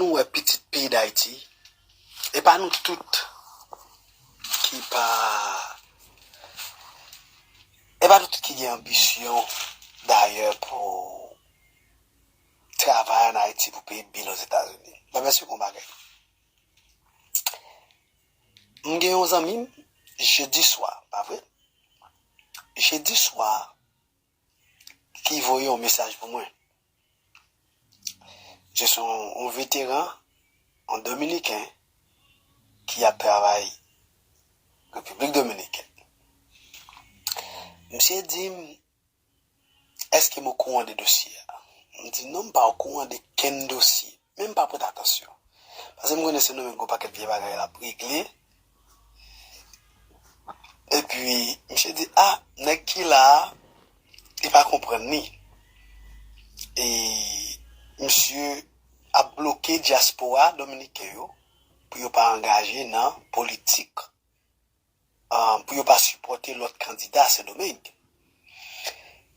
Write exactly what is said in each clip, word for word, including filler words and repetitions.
Nou wè pitit peyi Dayiti, e pa nou tout ki pa, e pa nou tout ki gen anbisyon dayè pou travay ann Ayiti pou peye bil Ozetazini. Mwen mèsi pou yon bagay. M gen yon zanmi m, jedi swa, pa vre? Jedi swa, ki voye yon mesaj pou mwen. Se yon, yon veteran, yon Dominiken, ki ap travay Repiblik Dominikèn. Misye di m, èske m okouran de dosye a? M di, non, m pa okouran de kenn dosye. Men m pa pote atansyon. Paske m konnen Sendomeng gon pakèt vye bagay l ap regle. Epi, misye di, a, nèg ki la a, li pa konprann li. E misye ap bloke dyaspora dominiken yo pou yo pa angaje nan politik, ah, pou yo pa sipòte lòt kandida Sendomeng.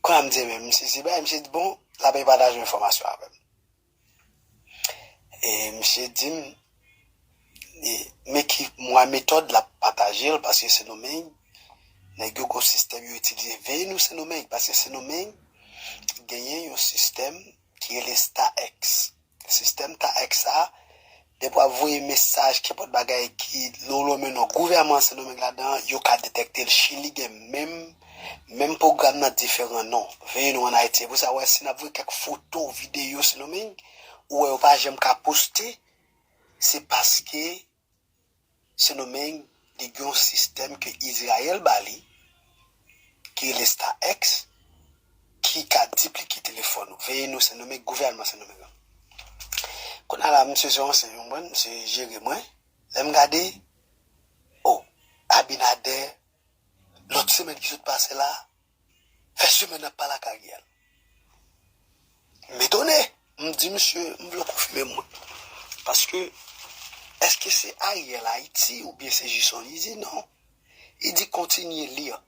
Kounye a m di, men misye se bagay, misye di, bon, l ap pataje enfòmasyon avè m. E misye di m, e, men ki mwa metòd l ap pataje l, paske Sendomeng, nèg yo gon sistèm yo itilize. Veye nou Sendomeng, paske Sendomeng genyen yon sistèm ki rele Star X. Sistèm Star X sa, depi w ap voye mesaj, kenpòt bagay ki lè w lonmen non gouvènman Sendomeng ladan, yo ka detèkte l. Chili gen menm, menm pwogram nan, diferan non. Veye nou ann Ayiti. E pou sa, w wè, si n ap voye kèk foto, videyo Sendomeng, ou wè yo pa janm ka poste, se paske Sendomeng, li gen yon sistèm ke Izrayèl ba li, ki rele Star X, ki ka diplike telefòn ou. Veye nou Sendomeng, gouvènman Sendomeng an. Kounye a la, misye se yon ansyen, yon bon, misye jere mwen. Lè m gade, o, Abinader, lòt semèn ki sot pase la, fè semèn ap pale ak Ariel. M etone. M di misye, m vle w konfime mwen. Paske, èske se Ariel Ayiti oubyen se Jison Lizzie? Non. Li di kontinye lir.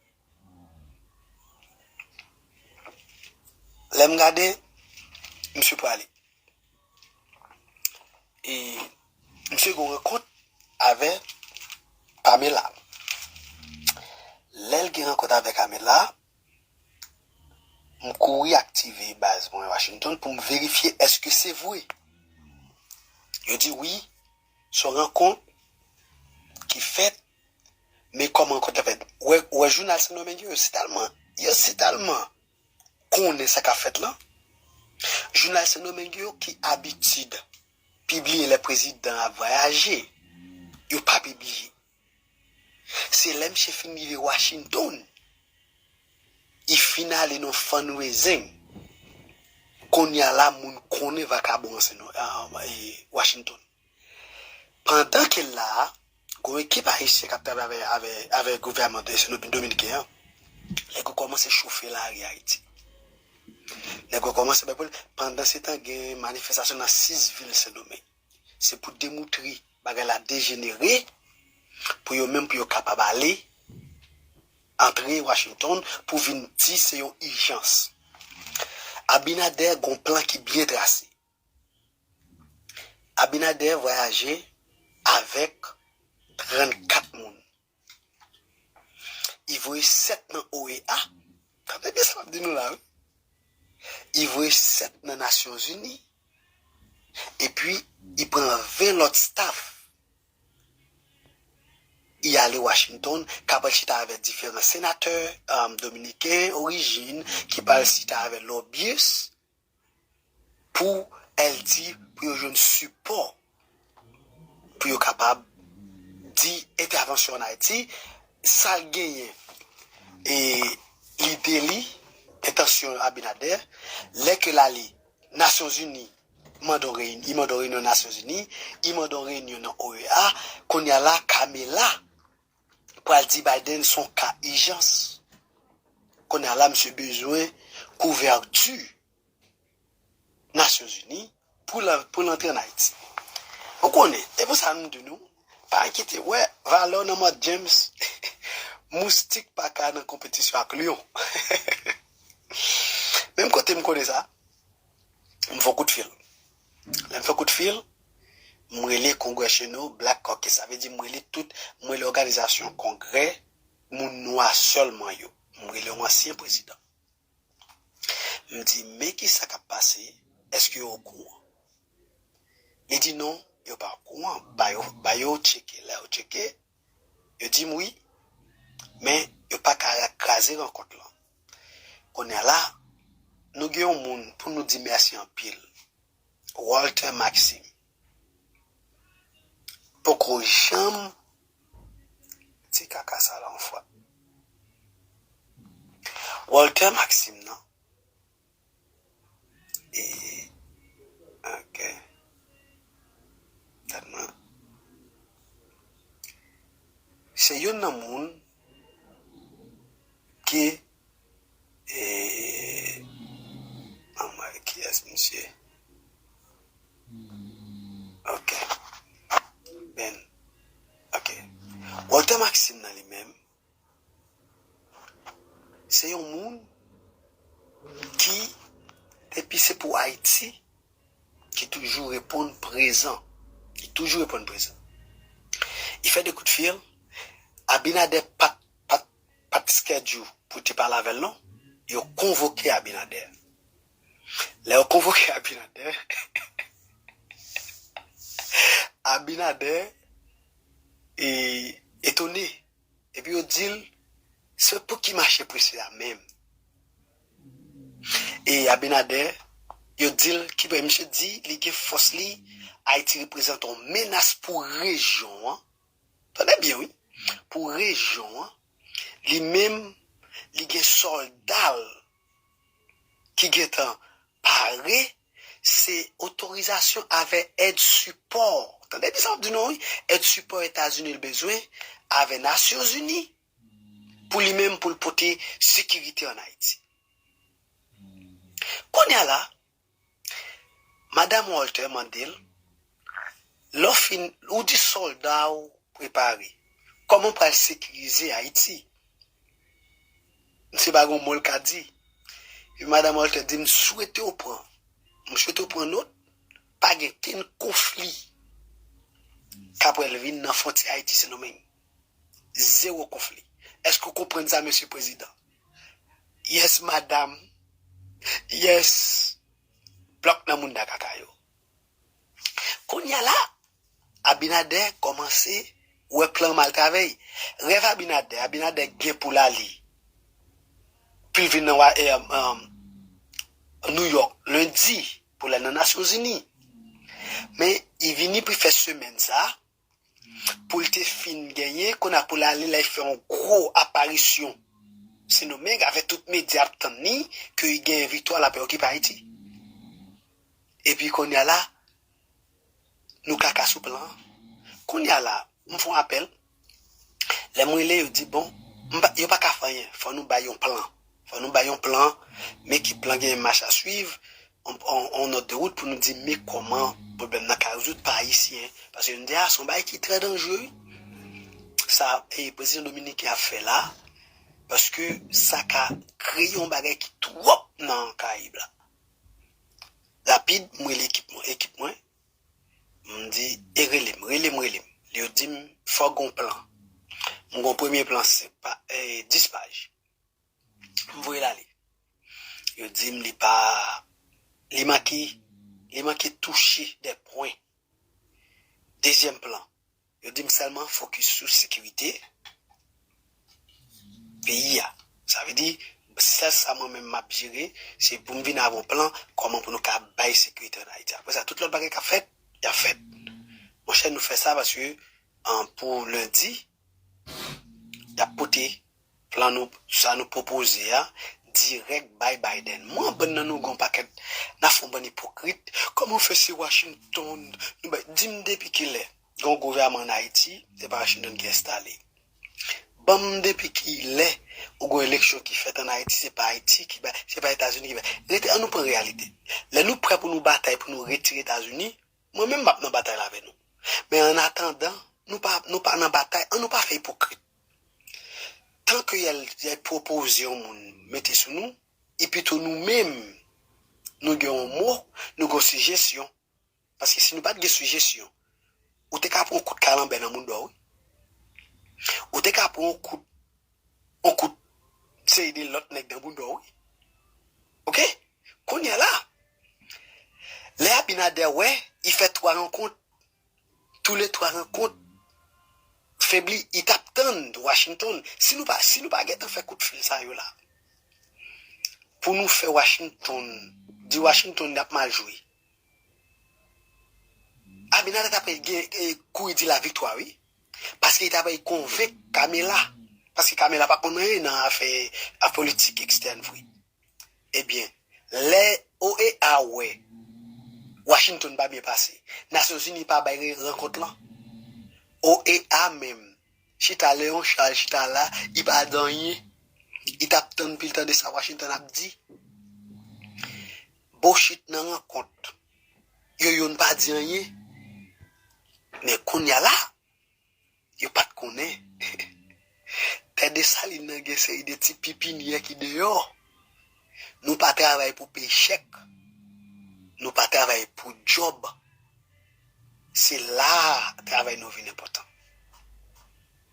Lè m gade, misye prale. E misye gen yon rankont avè Pamela. Lè l gen rankont avè Pamela, m kouri aktive baz mwen Washington pou m verifye èske se vre. Yo di wi, se yon rankont ki fèt, men kòman rankont la fèt? Ou wè, ou wè jounal Sendomeng yo, yo sitalman, yo sitalman konnen sa k ap fèt lan. Jounal Sendomeng yo ki abitid pibliye lè prezidan ap vwayaje, yo pa pibliye. Se lè misye fin rive Washington, li fin ale nan fundraising. Kounye a la, moun konnen vakabon an se nan, ah, e, Washington. Pandan ke l la a, gon ekip ayisyen k ap travay avè, avè, avè gouvènman de Sendomeng dominiken an. Nèg yo kòmanse chofe lari Ayiti. Nèg yo kòmanse bay pwoblèm. Pandansetan, gen manifestasyon nan sis vil Sendomeng. Se pou demoutri bagay la dejenere, pou yo menm, pou yo kapab ale, antre Washington, pou vin di se yon ijans. Abinader gon plan ki byen trase. Abinader vwayaje avèk trannkat moun. Li voye sèt nan O E A. Tande byen sa m ap di nou la, wi. Li voye sèt nan Nasyonzini. Epi, li pran ven lòt staff. Li ale Washington, k ap al chita avèk diferan senatè, um, dominiken orijin, ki pral chita avèk lobyis, pou L D, pou yo jwenn sipò, pou yo kapab di entèvansyon ann Ayiti, sa l genyen, e lide li, entansyon Abinader, lè ke l ale Nasyonzini, mande yon reyin-, li mande yon reyinyon Nasyonzini, li mande yon reyinyon nan O E A, kounye a la, Kamela pral di Biden se yon ka ijans. Kounye a la, misye bezwen kouvèti Nasyonzini pou l, pou l antre ann Ayiti. Ou konnen, e pou sa nou di nou, pa enkyete, wè, valè w nan mòd James, moustik pa ka nan konpetisyon ak lyon. Menm kote m konnen sa, m fè kout fil. Lè m fè kout fil, M rele Congressional Black Caucus. Sa vle di m rele tout, m rele òganizasyon kongrè moun nwa sèlman yo. M rele yon ansyen prezidan. M di, men ki sa k ap pase, èske yo okouran? Li di non, yo pa okouran. Ba yo, ba yo tcheke. Lè yo tcheke, yo di m wi, men yo pa ka kraze rankont lan. Kounye a la, nou gen yon moun pou nou di mèsi anpil. Walter Maxime poko janm di kaka sa la yon fwa. Walter Maxime nan, e, ok. Gad mwen. Se youn nan moun ki, e, anmwey, kiyès misye? Ok. Ben, ok. Walter Maxime nan li menm, se yon moun ki, depi se pou Ayiti, ki toujou reponn prezan. Li toujou reponn prezan. Li fè de kout fil, Abinader pa t, pa t, pa t schedule pou te pale avè l non. Yo konvoke Abinader. Lè yo konvoke Abinader, Abinader e, etone. Epi yo di l, se pou ki mache prese a menm? E Abinader, yo di l, ki bò, misye di, li gen fòs li, Ayiti reprezante yon menas pou rejyon an. Tande byen, wi. Pou rejyon an, li menm, li gen sòlda l ki gentan pare, se otorizasyon avè èd sipò. Tande byen sa m ap di nou, wi. Èd sipò Etazini l bezwen avè Nasyonzini pou li menm pou l pote sekirite ann Ayiti. Kounye a la, Madanm Walter mande l, lè w fin, ou di sòlda w prepare, kòman w pral sekirize Ayiti? Misye pa gen yon mo l ka di. Epi Madanm Walter di, m swete w pran, m swete w pran nòt, pa gen kenn konfli k ap pral vin nan fwontyè Ayiti Sendomeng. Zewo konfli. Èske w konprann sa, mesye prezidan? Yes, madam. Yes. Blòk nan mounda kaka yo. Kounye a la, Abinader kòmanse wè plan mal travay. Rèv Abinader, Abinader gen pou l ale. Pou l vin nan wa, eh, um, New York, lendi, pou l al nan Nasyonzini. Men, li vini pou l fè semèn sa, pou l te fin genyen, kounye a pou l ale la, l fè yon gwo aparisyon Sendomeng avèk tout medya ap tann li, ke li genyen viktwa, l ap okipe Ayiti. Epi kounye a la, nou kaka sou plan an. Kounye a la, m fè yon apèl. Lè m rele, yo di, bon, m pa, yo pa ka fè anyen. Fò nou bay yon plan. Fò nou bay yon plan, men ki plan gen mach a swiv, on, on, on nòt de wout pou nou di, men kòman pwoblèm nan ka rezoud pa Ayisyen. Paske m di, a, se yon bagay ki trè danjere, wi. Sa, e, prezidan dominiken ap fè la, paske sa ka kreye yon bagay ki twòp nan Karayib la. Rapid, m rele ekip mwen, ekip mwen. M di, e rele m, rele m, rele m. Yo di m, fò gon plan. M gon premye plan senk pa, e, dis paj. M voye l ale. Yo di m li pa, li manke, li manke touche de pwen. Dezyèm plan, yo di m sèlman fokis sou sekirite peyi a. Sa vle di, sèl sa mwen menm m ap jere, se pou m vin avè yon plan, kòman pou nou ka bay sekirite ann Ayiti. Apre sa, tout lòt bagay k ap fèt, y ap fèt. Monchè, nou fè sa paske, an, pou lendi, y ap pote plan nou, sa nou pwopoze a, dirèk bay Biden. Mwen, bann nan nou gon pakèt, n a fè yon bann ipokrit. Kòman w fè se Washington? Nou bay, di m depi kilè gon gouvèman ann Ayiti, se pa Washington ki enstale. Ban m depi kilè ou gon eleksyon ki fèt ann Ayiti, se pa Ayiti ki bay, se pa Etazini ki bay. Rete, an nou pran reyalite. Lè nou prè pou nou batay pou nou retire Etazini, mwen menm m ap nan batay la avè nou. Men an atandan, nou pa, nou pa nan batay, an nou pa fè ipokrit. Tan ke y al, y al pwopoze yon moun mete sou nou, e pito nou menm, nou gen yon mo, nou gen yon sijesyon. Paske si nou pa t gen sijesyon, Ou te ka pran yon kout kalanbè nan bounda w, wi. Ou te ka pran yon kout, yon kout seri de lòt nèg nan bounda w, wi. Oke? Kounye a la, lè Abinader wè, li fè twa rankont, tou le twa rankont febli, li t ap tann Washington. Si nou pa, si nou pa gentan fè kout fil sa yo la, pou nou fè Washington, di Washington n ap mal jwe. Abinader ta pral gen, eh, kouri di laviktwa, wi. Paske li ta pral konvenk Kamala. Paske Kamala pa konn anyen nan afè, afè politik ekstèn vre. Ebyen, lè O E A wè Washington pa byen pase, Nasyonzini pa bay re-, rankont lan. O E A menm, chita Léon Charles, chita la, li pa di anyen. Li t ap tann pou l tande sa Washington ap di. Bochit nan rankont. Yo youn pa di anyen. Men kounye a la, yo pa t konnen. Tè Desalin nan gen seri de ti pipinyè ki deyò. Nou pa travay pou peye chèk. Nou pa travay pou djòb. Se la a travay nou vin enpòtan.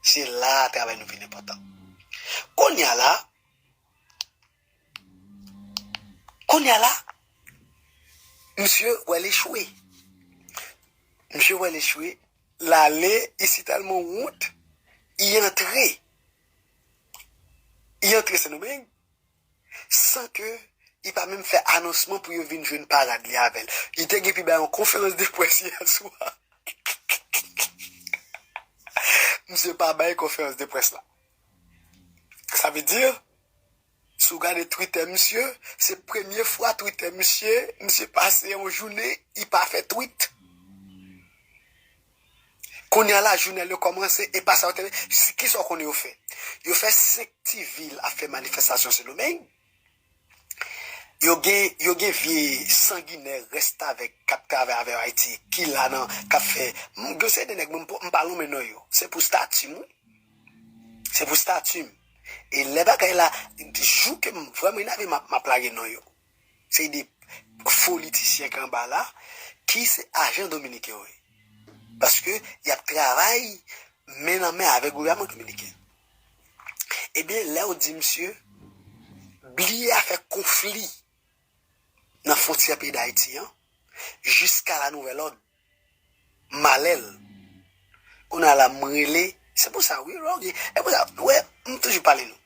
Se la a travay nou vin enpòtan. Kounye a la, kounye a la, misye wè l echwe. Misye wè l echwe. L ale, li si tèlman wont, li antre. Li antre Sendomeng, san ke li pa menm fè anonsman pou yo vin jwenn parad li avè l. Li te gen pou bay yon konferans de près yè swa. Misye pa bay konferans de près la. Sa vle di, si w gade Twitter misye, se premye fwa Twitter misye, misye pase yon jounen, li pa fè tweet. Kounye a la, jounal yo kòmanse, e pa sa yo te, kisa w konnen yo fè? Yo fè senk ti vil ap fè manifestasyon Sendomeng. Yo gen, yo gen vye sanginè restavèk k ap travay avè Ayiti, ki la nan, k ap fè, m, gen seri de nèg, m, m pa lonmen non yo. Se pou stati m, wi. Se pou stati m. E lè bagay la, jou ke m vrèman enève, m ap, m ap lage non yo. Se de politisyen k anba la, ki se ajan dominiken yo ye. Paske y ap travay men nan men avèk gouvènman dominiken. Ebyen, lè w di misye, bliye afè konfli nan fwontyè peyi Dayiti an, jiska la nouvèl òd, malè l. Kounye a la, m rele, se pou sa, wi, Rogue, e pou sa, wè, m toujou pale nou.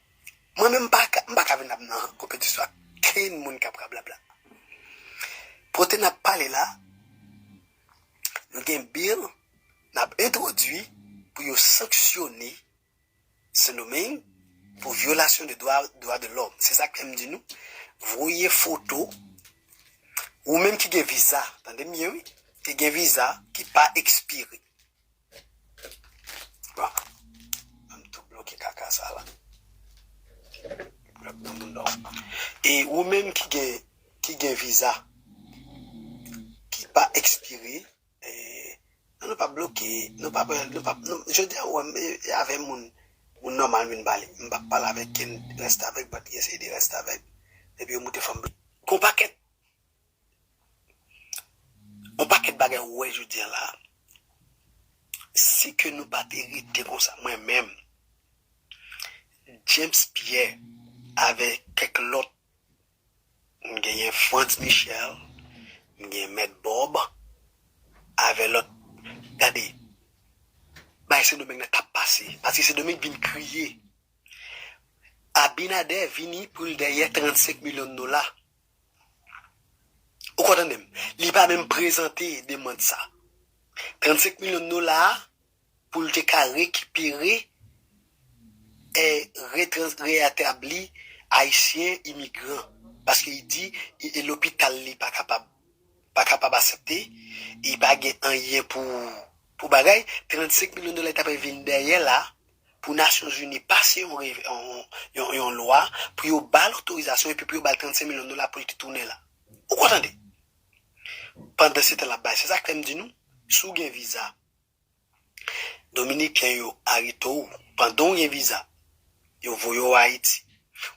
Mwen menm, m pa ka, m pa ka vin ap nan konpetisyon ak kenn moun k ap rablabla. Kote n ap pale la, nou gen bil, n ap entwodui pou yo sanksyone Sendomeng pou vyolasyon de dwa, dwa de lòm. Se sa k fè m di nou, voye foto, ou menm ki gen viza, tande m byen wi, ki gen viza ki pa ekspire. Bon, an m tou bloke kaka sa la. Blòk nan moun dòm. E ou menm ki gen, ki gen viza ki pa ekspire, e, non, nou p ap bloke, nou p ap, nou p ap, nou, jodi a, ou wè m, e, e avè moun, moun nòmal vin pale. M p ap pale avèk kenn restavèk, bat ki eseye de restavèk. Epi yo moute fanm blan. Gon pakèt, gon pakèt bagay ou wè jodi a la. Si ke nou pa te rete konsa, mwen menm, James Pierre avèk kèk lòt, m genyen Frantz Michel, m gen Mèt Bob, avè lòt. Gade, bay Sendomeng nan t ap pase. Paske Sendomeng vin kriye. Abinader vini pou l dèyè trannsenk milyon dola. Ou konn tande m? Li pa menm prezante demann sa. Trannsenk milyon dola a, pou l te ka rekipere, e, retrans-, reetabli Ayisyen imigran. Paske li di, e, e lopital li pa kapab, pa kapab aksepte, li pa gen anyen pou, pou bagay. Trannsenk milyon dola li t ap vin dèyè la, pou Nasyonzini pase yon, yon, yon, yon lwa, pou yo ba l otorizasyon, epi pou yo ba l trannsenk milyon dola pou l te tounen la. Ou konn tande? Pandan se tan l ap bay, se sa k fè m di nou, si w gen viza, Dominiken yo arete w pandan w gen viza. Yo voye w Ayiti.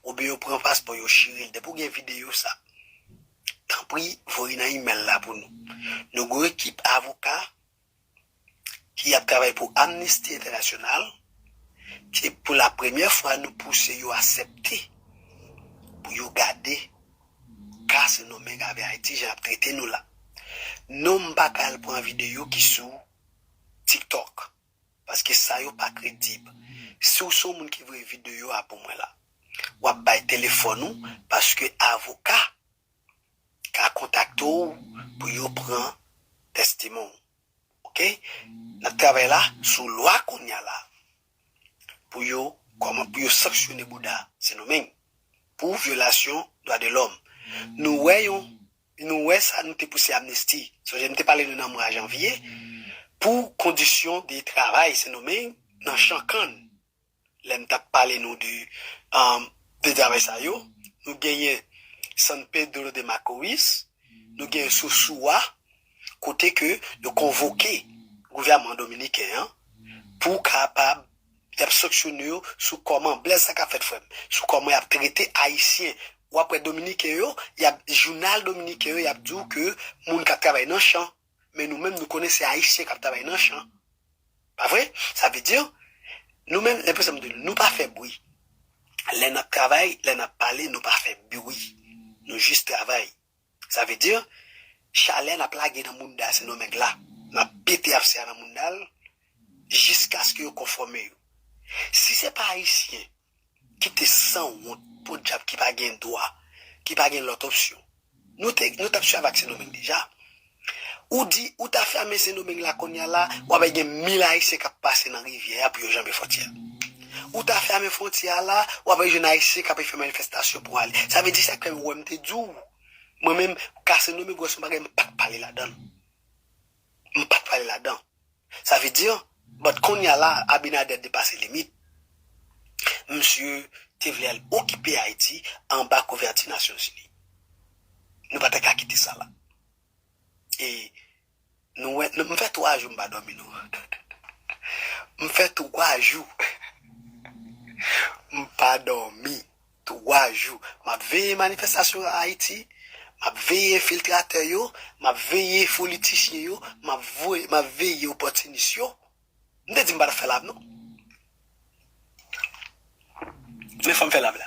Oubyen yo pran paspò, yo chire l. Depi w gen videyo sa, tanpri, voye nan imèl la pou nou. Nou gen yon ekip avoka ki ap travay pou Amnesty International, ki pou la premyè fwa nou pouse yo aksepte pou yo gade ka Sendomeng avè Ayiti, jan y ap trete nou la. Non, m pa ka al pran videyo ki sou TikTok, paske sa yo pa kredib. Si w se yon moun ki voye videyo a pou mwen la, w ap bay telefòn ou, paske avoka ka kontakte w pou yo pran tèstimon w. Oke? N ap travay la sou lwa kounye a la pou yo, kòman pou yo sanksyone bouda Sendomeng pou vyolasyon dwa de lòm. Nou wè yon, nou wè sa, nou te pouse Amnesty. Sonje m te pale nou nan mwa janvye pou kondisyon de travay Sendomeng nan chan kann. Lè m t ap pale nou de, um, de travay sa yo, nou genyen San Pedro de Macorís, nou genyen Sosúa, kote ke yo konvoke gouvènman dominiken an pou kapab, y ap sanksyone yo sou kòman, blèz sa k ap fèt, frè m, sou kòman y ap trete Ayisyen. W ap wè Dominiken yo, y ap, jounal dominiken yo, y ap di w ke moun k ap travay nan chan. Men nou menm, nou konnen se Ayisyen k ap travay nan chan. Pa vre? Sa vle di, nou menm, lè pèsonn di nou pa fè bri. Lè n ap travay, lè n ap pale, nou pa fè bri. Nou jis travay. Sa vle di, chalè n ap lage nan mounda Sendomeng la. N ap pete absè a nan mounda l jiskaske yo konfòme yo. Si se pa Ayisyen ki te sanwont, podyab, ki pa gen dwa, ki pa gen lòt opsyon, nou te, nou t ap swiv ak Sendomeng deja. Ou di, ou ta fèmen Sendomeng la kounye a la, w ap gen mil Ayisyen k ap pase nan rivyè a pou yo janbe fwontyè. Ou ta fèmen fwontyè a la, w ap jwenn Ayisyen k ap fè manifestasyon pou ale. Sa vle di sa k fè w wè m te di w, mwen menm, ka Sendomeng, w wè se yon bagay m pa t pale ladan l. M pa t pale ladan. Sa vle di, but kounye a la, Abinader depase limit. Misye te vle al okipe Ayiti anba kouvèti Nasyonzini. Nou pa t ka kite sa la. E nou wè, nou, m fè twa jou m pa dòmi non. M fè twa jou m pa dòmi. Twa jou. M ap veye manifestasyon Ayiti, m ap veye enfiltratè yo, m ap veye politisyen yo, m ap voye, m ap veye opòtinis yo. M te di m pa t ap fè lav non. Men fò m fè lav la.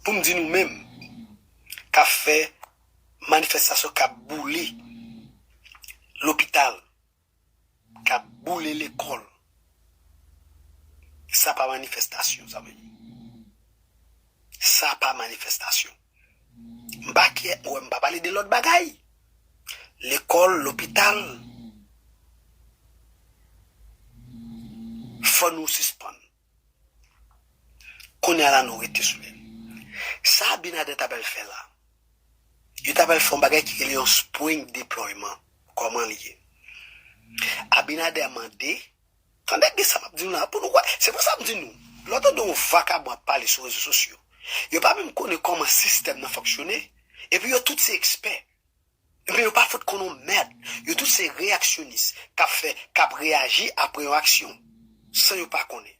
Pou m di nou menm k ap fè manifestasyon, k ap boule lopital, k ap boule lekòl. Sa pa manifestasyon, zanmi m. Sa pa manifestasyon. M pa kè, wè, m pa pale de lòt bagay. Lekòl, lopital. Fò nou sispann. Kounye a la nou rete sou li. Sa Abinader t ap al fè la, yo t ap al fè yon bagay ki rele yon spring deployment. Kòman li ye? Abinader mande, tande byen sa m ap di nou la, pou nou wè. Se pou sa m di nou, lè w tande yon vakabon ap pale sou rezo sosyo, yo pa menm konnen kòman sistèm nan fonksyone, epi yo tout se ekspè. Men yo pa fout konn yon mèd. Yo tout se reyaksyonis k ap fè, k ap reyaji apre yon aksyon, san yo pa konnen.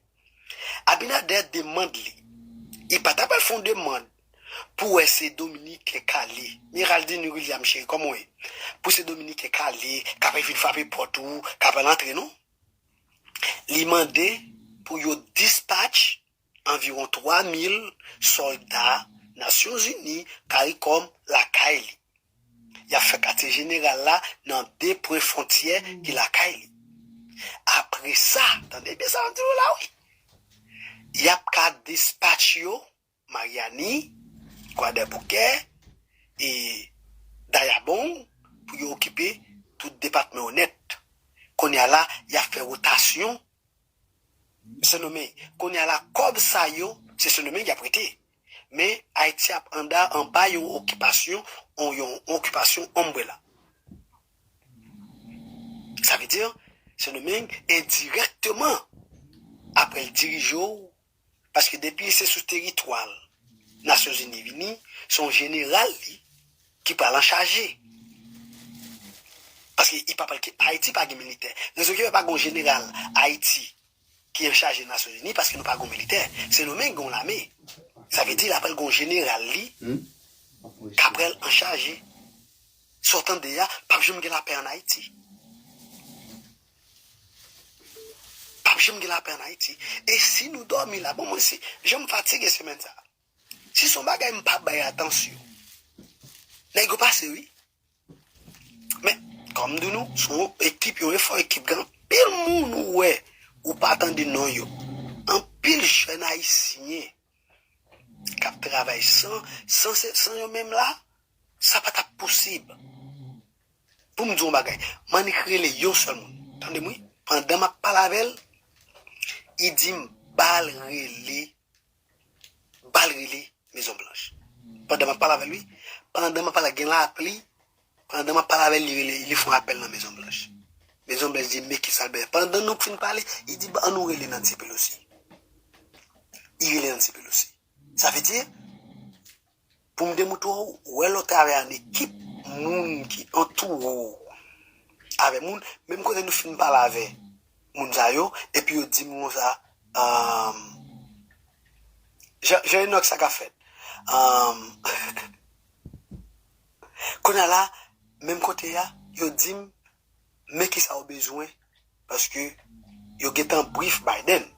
Abinader demann li. Li pa t ap al fè yon demann pou wè se Dominiken k ale. Miraldine William cheri, kòman w ye? Pou se Dominiken k ale, k ap vin frape pòt ou, k ap al antre, non. Li mande pou yo dispatch anviwon twa mil sòlda Nasyonzini, CARICOM, lakay li. Y ap fè katye jeneral la nan de pwen fwontyè ki lakay li. Apre sa, tande byen sa m di nou la, wi. Y ap ka dispatch yo Maryani, Kwadèboukè, e Dayabong, pou yo okipe tout depatman yo nèt. Kounye a la, y ap fè wotasyon Sendomeng. Kounye a la, kòb sa yo, se Sendomeng y ap rete. Men, Ayiti ap anda, anba yon okipasyon, yon, yon okipasyon anbrela. Sa vle di, Sendomeng, endirèkteman, apre l dirije w, paske depi se sou teritwa l, Nasyonzini vini, se yon jeneral li ki pral anchaje. Paske li pa pral ki-, Ayiti pa gen militè. Rezon ki fè pa gen yon jeneral Ayiti ki anchaje Nasyonzini, paske nou pa gen yon militè. Sendomeng gen yon lame. Sa vle di, l apral gen yon jeneral li k apral anchaje. Sa w tande a, p ap janm gen lapè ann Ayiti. p ap janm gen lapè ann Ayiti. E si nou dòmi la, bon, mwen, si jan m fatige semèn sa a, si se yon bagay m pa bay atansyon, nèg yo pase, wi. Men, kòm m di nou, se yon ekip, yon efò ekip, gen anpil moun ou wè, ou pa tande non yo. Anpil jèn ayisyen k ap travay san, san, se- san yo menm la, sa pa t ap posib. Pou m di yon bagay, m annik rele yon sèl moun. Tande m wi, pandan m ap pale avè l, li di m ba l rele, ba l rele Mezon Blanch. Pandan m ap pale avè l wi, pandan m ap pale, gen lapli, pandan m ap pale avè l, li rele, li fè yon apèl nan Mezon Blanch. Mezon Blanch di, men kisa l bezwen. Pandan nou fin pale, li di, ann nou rele Nancy Pelosi. Li rele Nancy Pelosi. Sa vle di, pou m demontre w, wè lè w travay an ekip, moun ki antoure w avè moun, menm kote nou fin pale avè moun sa yo, epi yo di m konsa, um, Jean, Jean Enoch, sa k ap fèt? Um, kounye a la, menm kote a, yo di m, men kisa w bezwen, paske yo gentan brief Biden.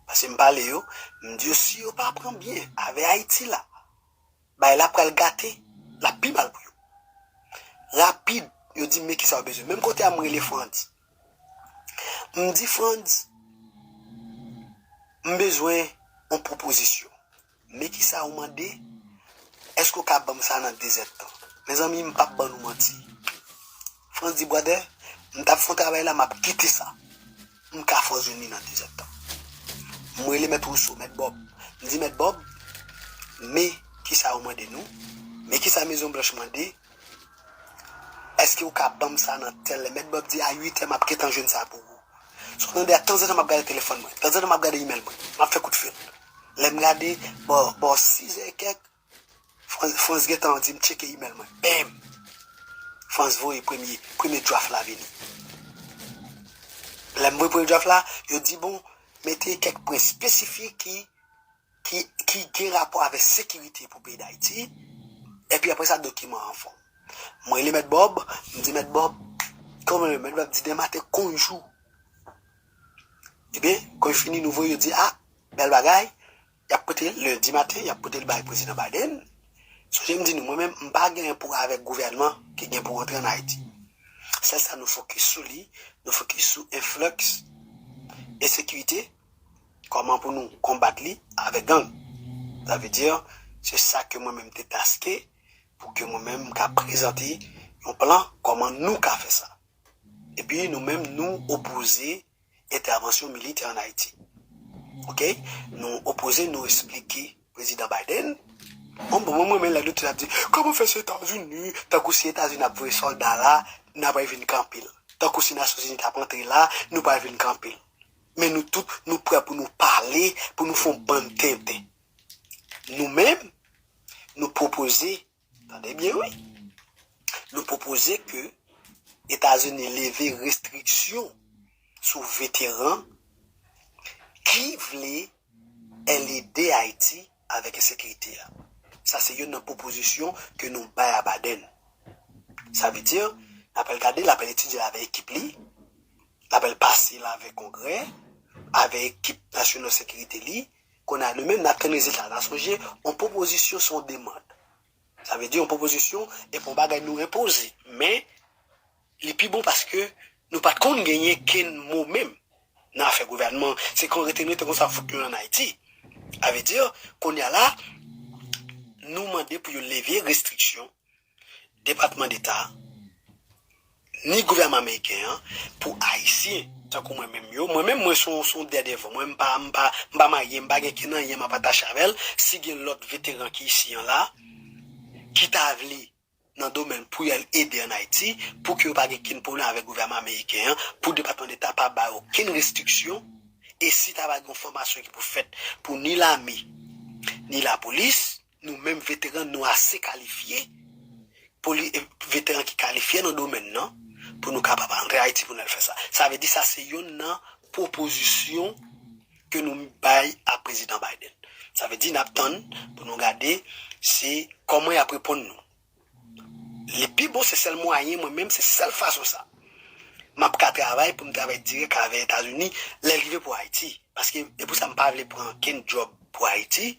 Paske m pale yo, m di yo si yo pa pran byen avè Ayiti la, bagay la pral gate, l ap pi mal pou yo. Rapid, yo di m men kisa yo bezwen. Menm kote a m rele Frantz. M di Frantz, m bezwen yon pwopozisyon. Men kisa ou mande? Èske w ka ban m sa nan de zèdtan? Mezanmi, m p ap ban nou manti. Frantz di, brother, m t ap fè yon travay la, m ap kite sa. M ka fè w jwenn li nan de zèdtan. M rele Mèt Rousseau, Mèt Bob. M di, Mèt Bob, men kisa ou mande nou? Men kisa Mezon Blanch mande? Èske ou ka ban m sa nan tèl lè? Mèt Bob di, a uit è, m ap gentan jwenn sa pou ou. Sa w tande a, tanzantan m ap gade telefòn mwen, tanzantan m ap gade imèl mwen, m ap fè kout fil. Lè m gade, bò, bò sis è e kèk, Frantz, Frantz gentan di m tcheke imèl mwen. Bèm! Frantz voye premye, premye draft la vini. Lè m voye premye draft la, yo di, bon, mete kèk pwen espesifik ki, ki, ki gen rapò avèk sekirite pou peyi Dayiti. Epi apre sa, dokiman an fòm. Mwen rele Mèt Bob, m di, Mèt Bob, kòman yo? Mèt Bob di, demen maten, konjou. Ebyen, konjou fini, nou voye, yo di, a, bèl bagay, y ap pote l lendi maten, y ap pote l bay Prezidan Biden. Sonje m di nou, mwen menm, m pa gen pou avèk gouvènman ki gen pou rantre ann Ayiti. Sèl sa nou fokis sou li, nou fokis sou enflèks ensekirite, kòman pou nou konbat li avèk gang. Sa vle di, se sa ke mwen menm te taske, pou ke mwen menm m ka prezante yon plan kòman nou ka fè sa. Epi nou menm nou opoze entèvansyon militè ann Ayiti. Oke? Nou opoze, nou esplike Prezidan Biden. Bon, bon, mwen, mwen, lè nou te ap di, kòman fè se Etazini, tankou si Etazini ap voye sòlda la, n ap al vin kanpe l. Tankou si Nasyonzini t ap antre la, nou pral vin kanpe l. Men nou tout, nou prè pou nou pale, pou nou fè yon bann tenten. Nou menm, nou pwopoze, tande byen wi, nou pwopoze ke Etazini leve restriksyon sou veteran ki vle ede Ayiti avèk ensekirite a. Sa se youn nan pwopozisyon ke nou bay a Biden. Sa vle di, n ap al gade, l ap al etidye l avèk ekip li, l ap al pase l avèk Kongrè, avèk ekip Nasyonal Sekirite li. Kounye a, nou menm, n ap tann rezilta. N a sonje, yon pwopozisyon se yon demann. Sa vle di, yon pwopozisyon, epi yon bagay nou enpoze. Men, li pi bon paske nou pa t konn genyen kenn mo menm nan afè gouvènman. Se kon rete nou rete konsa, fout nou ann Ayiti. Sa vle di, kounye a la, nou mande pou yo leve restriksyon Depatman Deta, ni gouvènman ameriken an, pou Ayisyen, tankou mwen menm yo. Mwen menm, mwen se yon, se yon daredevil. Mwen, m pa, m pa, m pa marye, m pa gen kenn anyen m ap atache avè l. Si gen lòt veteran ki isi an la, ki ta vle nan domèn pou y al ede ann Ayiti, pou ke yo pa gen kenn pwoblèm avèk gouvènman ameriken an, pou Depatman Deta pa bay okenn restriksyon, e si ta va gen yon fòmasyon ki pou fèt pou ni lame, ni lapolis, nou menm veteran, nou ase kalifye, poli-, veteran ki kalifye nan domèn nan, pou nou kapab antre Ayiti pou n al fè sa. Sa vle di sa se youn nan pwopozisyon ke nou bay a Prezidan Biden. Sa vle di n ap tann pou nou gade se kòman y ap reponn nou. Li pi bon, se sèl mwayen, mwen menm, se sèl fason sa. m ap ka travay pou m travay dirèk avè Etazini lè l rive pou Ayiti. Paske e pou sa m pa vle pran kenn djòb pou Ayiti,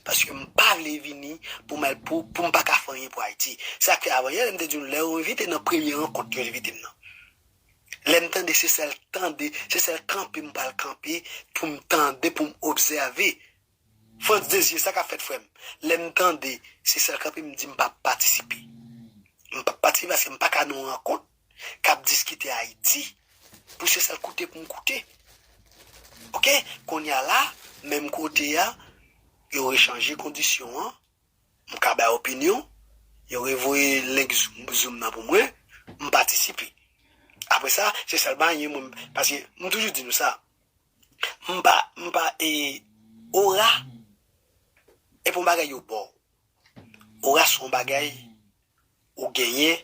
paske m pa vle vini pou m al, pou, pou m pa ka fè anyen pou Ayiti. Se sa k fè avanyè lè m te di nou, lè yo envite nan premye rankont yo envite m nan. Lè m tande, se sèl tande, se sèl kanpe m pral kanpe pou m tande, pou m obsève. Frantz Désir, sa k ap fèt, frè m? Lè m tande, se sèl kanpe m di m p ap patisipe. M p ap patisipe paske m pa ka nan yon rankont k ap diskite Ayiti pou se sèl koute pou m koute. Oke? Kounye a la, menm kote a, yo rechanje kondisyon an, m ka bay opinyon, yo revoye link Zoom, Zoom nan pou mwen, m patisipe. Apre sa, se sèl bagay mwen, paske m toujou di nou sa, m pa, m pa, e, ora, e pa yon bagay yo ba w. Ora se yon bagay ou genyen,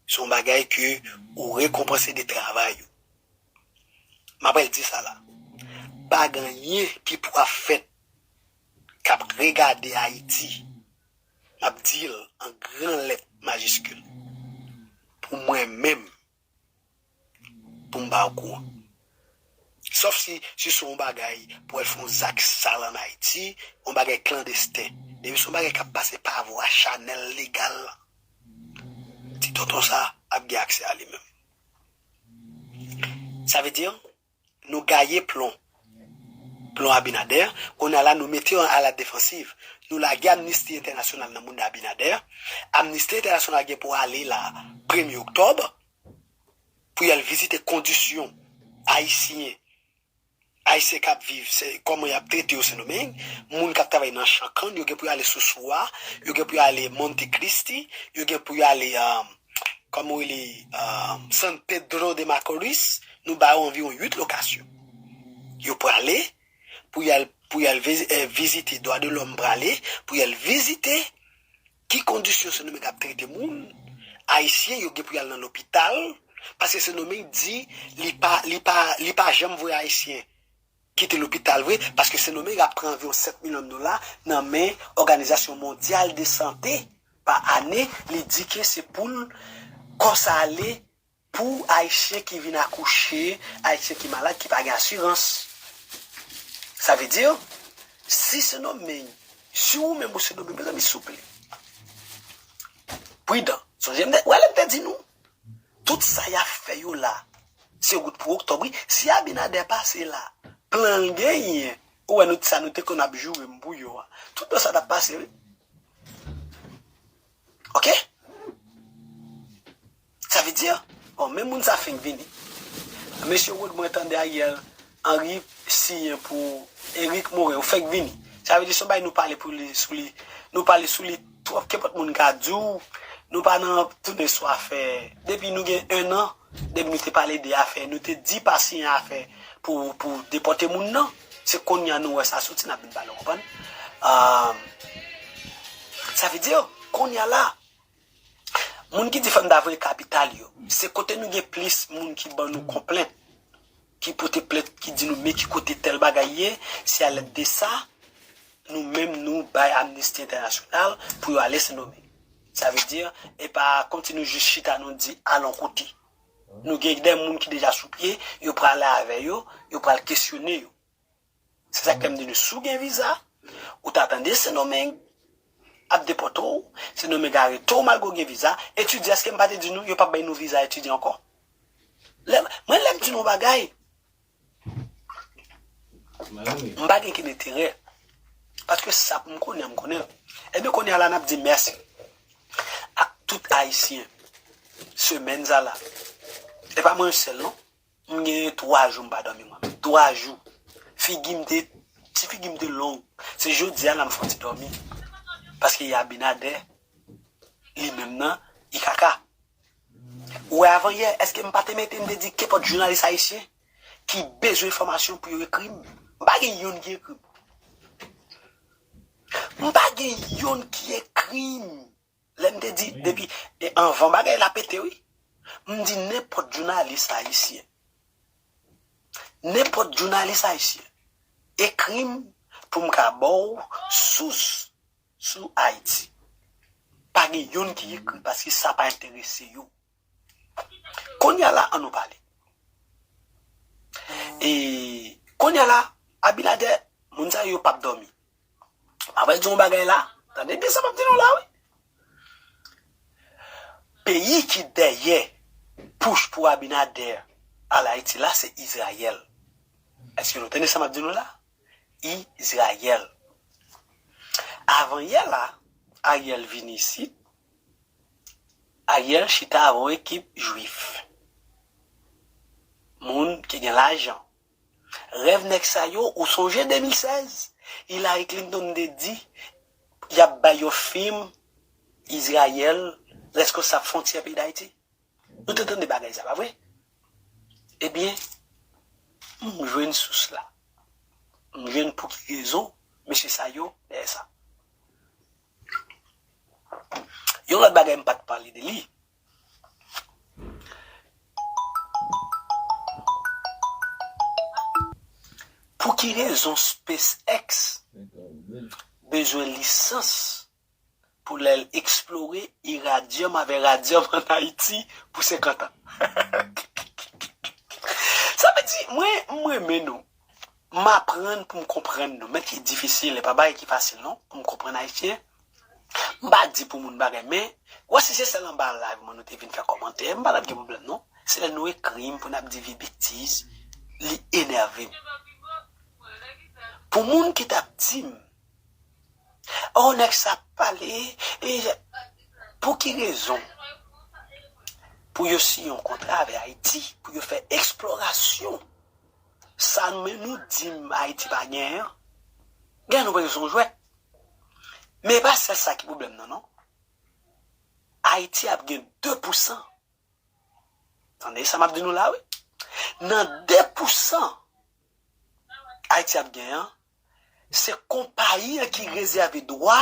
se yon bagay ke ou rekonpanse de travay ou. M ap di sa la. Pa gen anyen ki pou ap fèt k ap regade Ayiti. M ap di l an gran lèt majiskil. Pou mwen menm, pou m ba w kouran. Sòf si, si se yon bagay pou al fè yon zak sal ann Ayiti, yon bagay klandesten. Depi se yon bagay k ap pase pa vwa chanèl legal, ti tonton sa ap gen aksè a li menm. Sa vle di, nou gaye plon. Plon Abinader, kounye a la nou mete yo a la defansiv. Nou lage Amnisti Entènasyonal nan moun Abinader. Amnisti Entènasyonal gen pou ale la premye oktòb, pou y al vizite kondisyon ayisyen, ayisyen k ap viv, se kòman y ap trete yo Sendomeng, moun k ap travay nan chan kann, yo gen pou y ale Sousou a, yo gen pou y ale Monte Cristi, yo gen pou y ale, um, kòman w rele, um, San Pedro de Macorís, nou ba yo anviwon uit lokasyon. Yo prale pou y al, pou y al vizi-, eh, vizite, dwa de lòm prale pou y al vizite ki kondisyon Sendomeng ap trete moun, ayisyen yo gen pou y al nan lopital, paske Sendomeng di li pa, li pa, li pa janm voye ayisyen kite lopital vre, paske Sendomeng ap pran anviwon sèt milyon dola nan men Òganizasyon Mondyal de Sante pa ane, li di ke se pou l kòs ale pou ayisyen ki vin akouche, ayisyen ki malad, ki pa gen asirans. Sa vle di, si Sendomeng, si ou menm ou Sendomeng, mezanmi, souple, pridan. Sonje m te, w wè lè m te di nou, tout sa y ap fè yo la, se wout pou oktòb, wi. Si Abinader pase la, plan l genyen, ou wè nou, sa nou te konn ap joure m pou yo a. Tout plan sa t ap pase, wi. Oke? Sa vle di, bon, men moun sa fenk vini. Mesye Rod, mwen tande Ariel Henry siyen pou Eric Morin, ou fenk vini. Sa vle di, se yon bagay nou pale pou li, sou li, nou pale sou li twòp, kenpòt moun ka di w, nou pa nan tounen sou afè. Depi nou gen en an, depi nou te pale de afè, nou te di pa siyen afè pou, pou depòte moun nan. Se kounye a nou wè sa soti, n ap vin pale, w konprann? Ah, sa vle di, kounye a la, moun ki di fò n ta voye kapital yo, se kote nou gen plis moun ki ban nou konplent, ki pote plent, ki di nou men ki kote tèl bagay ye, se alèd de sa, nou menm nou bay Amnesty International pou yo ale Sendomeng. Sa vle di, e pa kòmsi nou jis chita nou di al yon kote. Nou gen de moun ki deja sou pye, yo prale avè yo, yo pral kesyone yo. Se sa k fè m di nou, si w gen viza, ou ta tande Sendomeng ap depòte w, Sendomeng arete w malgre w gen viza. Etidyan, èske m pa te di nou, yo p ap bay nou viza etidyan ankò? Lè, mwen, lè m di nou yon bagay, m pa gen kenn enterè. Paske sa pou m konnen, m konnen l. Ebyen, kounye a la, n ap di mèsi ak tout Ayisyen. Semèn sa la, e pa mwen sèl, non. M gen twa jou m pa dòmi, mwen menm. Twa jou. Figi m te, ti figi m te long. Se jodi a la m fè yon ti dòmi. Paske Abinader, li menm nan, I K K. Ou wè avanyè, èske m pa te mete, m te di kenpòt jounalis ayisyen ki bezwen enfòmasyon pou yo ekri m? M pa gen youn ki ekri m. M pa gen youn ki ekri m. Lè m te di, depi, e anvan bagay la pete, wi. M di nenpòt jounalis ayisyen. Nenpòt jounalis ayisyen. Ekri m pou m ka ba w sous sou Ayiti. Pa gen youn ki ekri paske sa pa enterese yo. Kounye a la, ann nou pale. E kounye a la, Abinader, moun sa yo p ap dòmi. M ap di yon bagay la, tande byen sa m ap di nou la, wi. Peyi ki dèyè push pou Abinader al Ayiti la, se Izrayèl. Èske nou tande sa m ap di nou la? Izrayèl. Avan yè la, Ariel vini isit. Ariel chita avè yon ekip jwif. Moun ki gen lajan. Rèv nèg sa yo, ou sonje de mil sèz, Hillary Clinton te di, y ap bay yon fim Izrayèl, reskonsab fwontyè peyi Dayiti? Nou te tande bagay sa, pa vre? Ebyen, m jwenn sous la. M jwenn pou ki rezon mesye sa yo dèyè sa. Yon lòt bagay m pa t pale de li. Pou ki rezon SpaceX bezwen lisans pou lè l eksplore iradyòm avè radyòm ann Ayiti pou senkant an? Sa vle di, mwen, m renmen nou. M aprann pou m konprann nou. Men ki difisil, e pa bagay ki fasil non, pou m konprann Ayisyen. M pa di pou moun bagay, men, wè si se sèl anba live mwen nou te vin fè kòmantè, m pa t ap gen pwoblèm non. Se lè nou ekri m pou n ap di vye betiz, li enève m. Pou moun ki t ap di m, oh, nèg sa ap pale, e pou ki rezon? Pou yo siyen yon kontra avè Ayiti, pou yo fè eksplorasyon. Sa men nou di m Ayiti pa genyen an, gen nou pa yon jwèt. Men e pa sèl sa ki pwoblèm nan, non. Ayiti ap gen de pousan. Tande sa m ap di nou la, wi. Nan de pousan Ayiti ap gen an, se konpayi an ki rezève dwa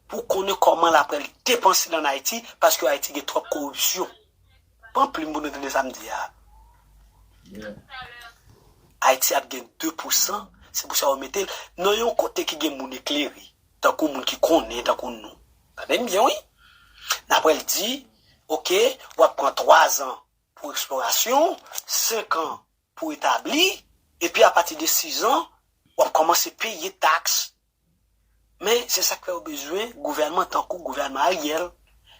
pou konnen kòman l ap pral depanse l ann Ayiti, paske Ayiti gen twòp koripsyon. Pran plim pou nou tande sa m di a. Ayiti ap gen de pousan, se pou sa yo mete l nan yon kote ki gen moun eklere, tankou moun ki konnen, tankou nou. Tande m byen, wi. N ap pral di, oke, w ap pran twa zan pou eksplorasyon, senk an pou etabli, epi apati de sizan, w ap kòmanse peye taks. Men, se sa k fè yo bezwen gouvènman tankou gouvènman Ariel,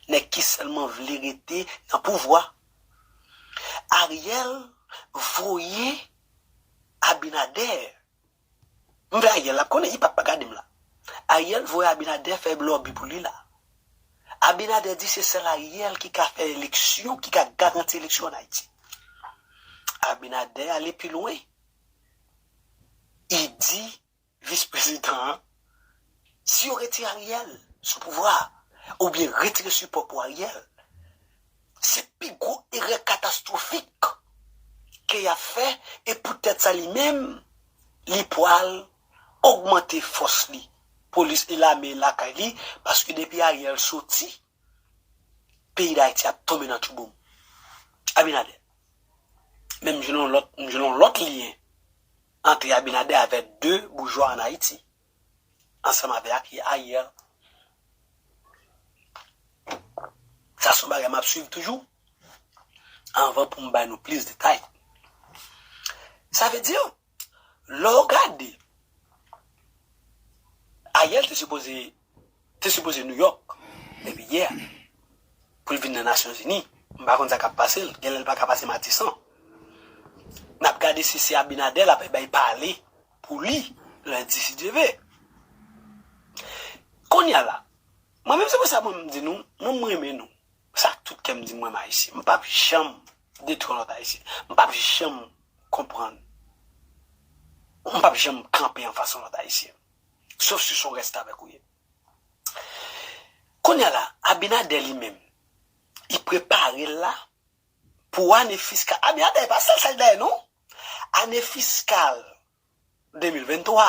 nèg ki sèlman vle rete nan pouvwa. Ariel voye Abinader. M vle Ariel, l ap konnen, li p ap pa gade m la. Ariel voye Abinader fè lòbi pou li la. Abinader di se sèl Ariel ki ka fè eleksyon, ki ka garanti eleksyon ann Ayiti. Abinader ale pi lwen. Li di vis prezidan an, si yo retire Ariel sou pouvwa a, oubyen retire sipò pou Ariel, se pi gwo erè katastwofik ke y ap fè, e poutèt sa li menm, li pwal ogmante fòs li, polis e lame lakay li, paske depi Ariel soti, peyi Dayiti ap tonbe nan tchouboum. Abinader. Men m jwenn yon lòt, m jwenn yon lòt lyen ant Abinader avèk de boujwa ann Ayiti, ansanm avè ak Ariel. Sa se yon bagay m ap swiv toujou, anvan pou m bay nou plis detay. Sa vle di, lè w gade, Ariel te sipoze, te sipoze Nouyòk depi yè pou l vin nan Nasyonzini. M pa konn sa k ap pase l. Genlè l pa ka pase Matisan. N ap gade si se Abinader l ap bay pale pou li lendi, si Dye vle. Kounye a la, mwen menm se pou sa mwen m di nou, mwen m renmen nou. Sa ak tout kè m di m renmen Ayisyen. M p ap janm detwi yon lòt Ayisyen. M p ap janm konprann. M p ap janm kanpe anfas yon lòt Ayisyen. Sof si se yon restavèk ou ye. Kounye a la, Abinader li menm, li prepare l la pou ane fiskal. Abinader pa sèl sa l dèyè non. Ane fiskal de mil venntwa,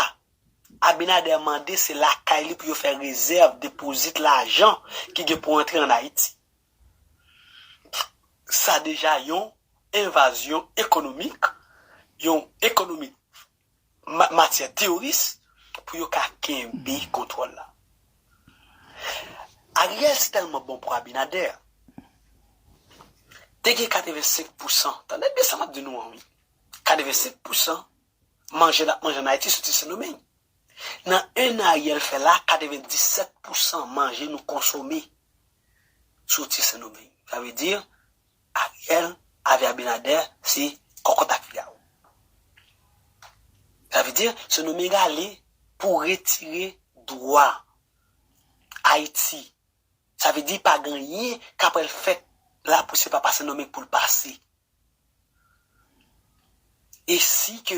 Abinader mande se lakay li pou yo fè rezèv depozit lajan ki gen pou antre ann Ayiti. Sa deja yon envazyon ekonomik, yon ekonomi ma-, matyè teyoris pou yo ka kenbe kontwòl la. Ariel se tèlman bon pou Abinader. Te gen katrevensenk pousan, tande byen sa m ap di nou an wi. Katrevensenk pousan manje n ap manje ann Ayiti soti Sendomeng. Nan en an Ariel fè la, katrevenndisèt pousan manje nou konsome soti Sendomeng. Sa vle di, Ariel avè Abinader se kòkòt ak figaro. Sa vle di, Sendomeng ale pou retire dwa Ayiti. Sa vle di pa gen anyen k ap pral fèt la pou se pa pa Sendomeng pou l pase. E si ke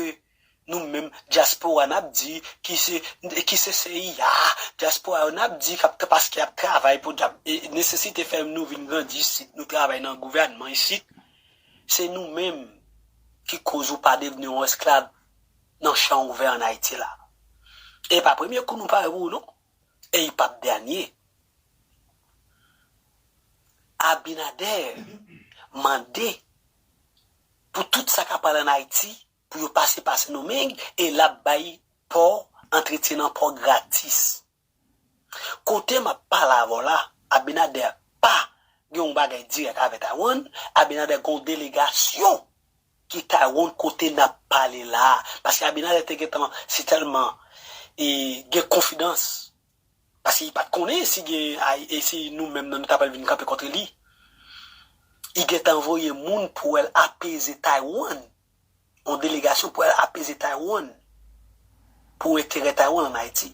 nou menm dyaspora n ap di ki se ki se C I A, dyaspora yo n ap di k ap paske y ap travay pou djab e nesesite fè nou vin grandi isit, nou travay nan gouvènman isit, se nou menm ki koz ou pa devni yon esklav nan chan ouvè ann Ayiti la. E pa premye kou nou pare pou ou non. E li p ap dènye. Abinader mande pou tout sa k ap pral ann Ayiti pou yo pase pa Sendomeng e l ap bay pò, antretyen nan pò gratis. Kote m ap pale avè w la, Abinader pa gen yon bagay dirèk avè Taiwan, Abinader gen yon delegasyon ki Taiwan kote n ap pale la. Paske Abinader te gentan sitèlman e, gen konfidans. Paske li pa t konnen si gen e, si nou menm nan nou t ap vin kanpe kont li. Li gentan voye moun pou al apeze Taiwan. Yon delegasyon pou al apeze Taiwan. Pou enterè Taiwan ann Ayiti.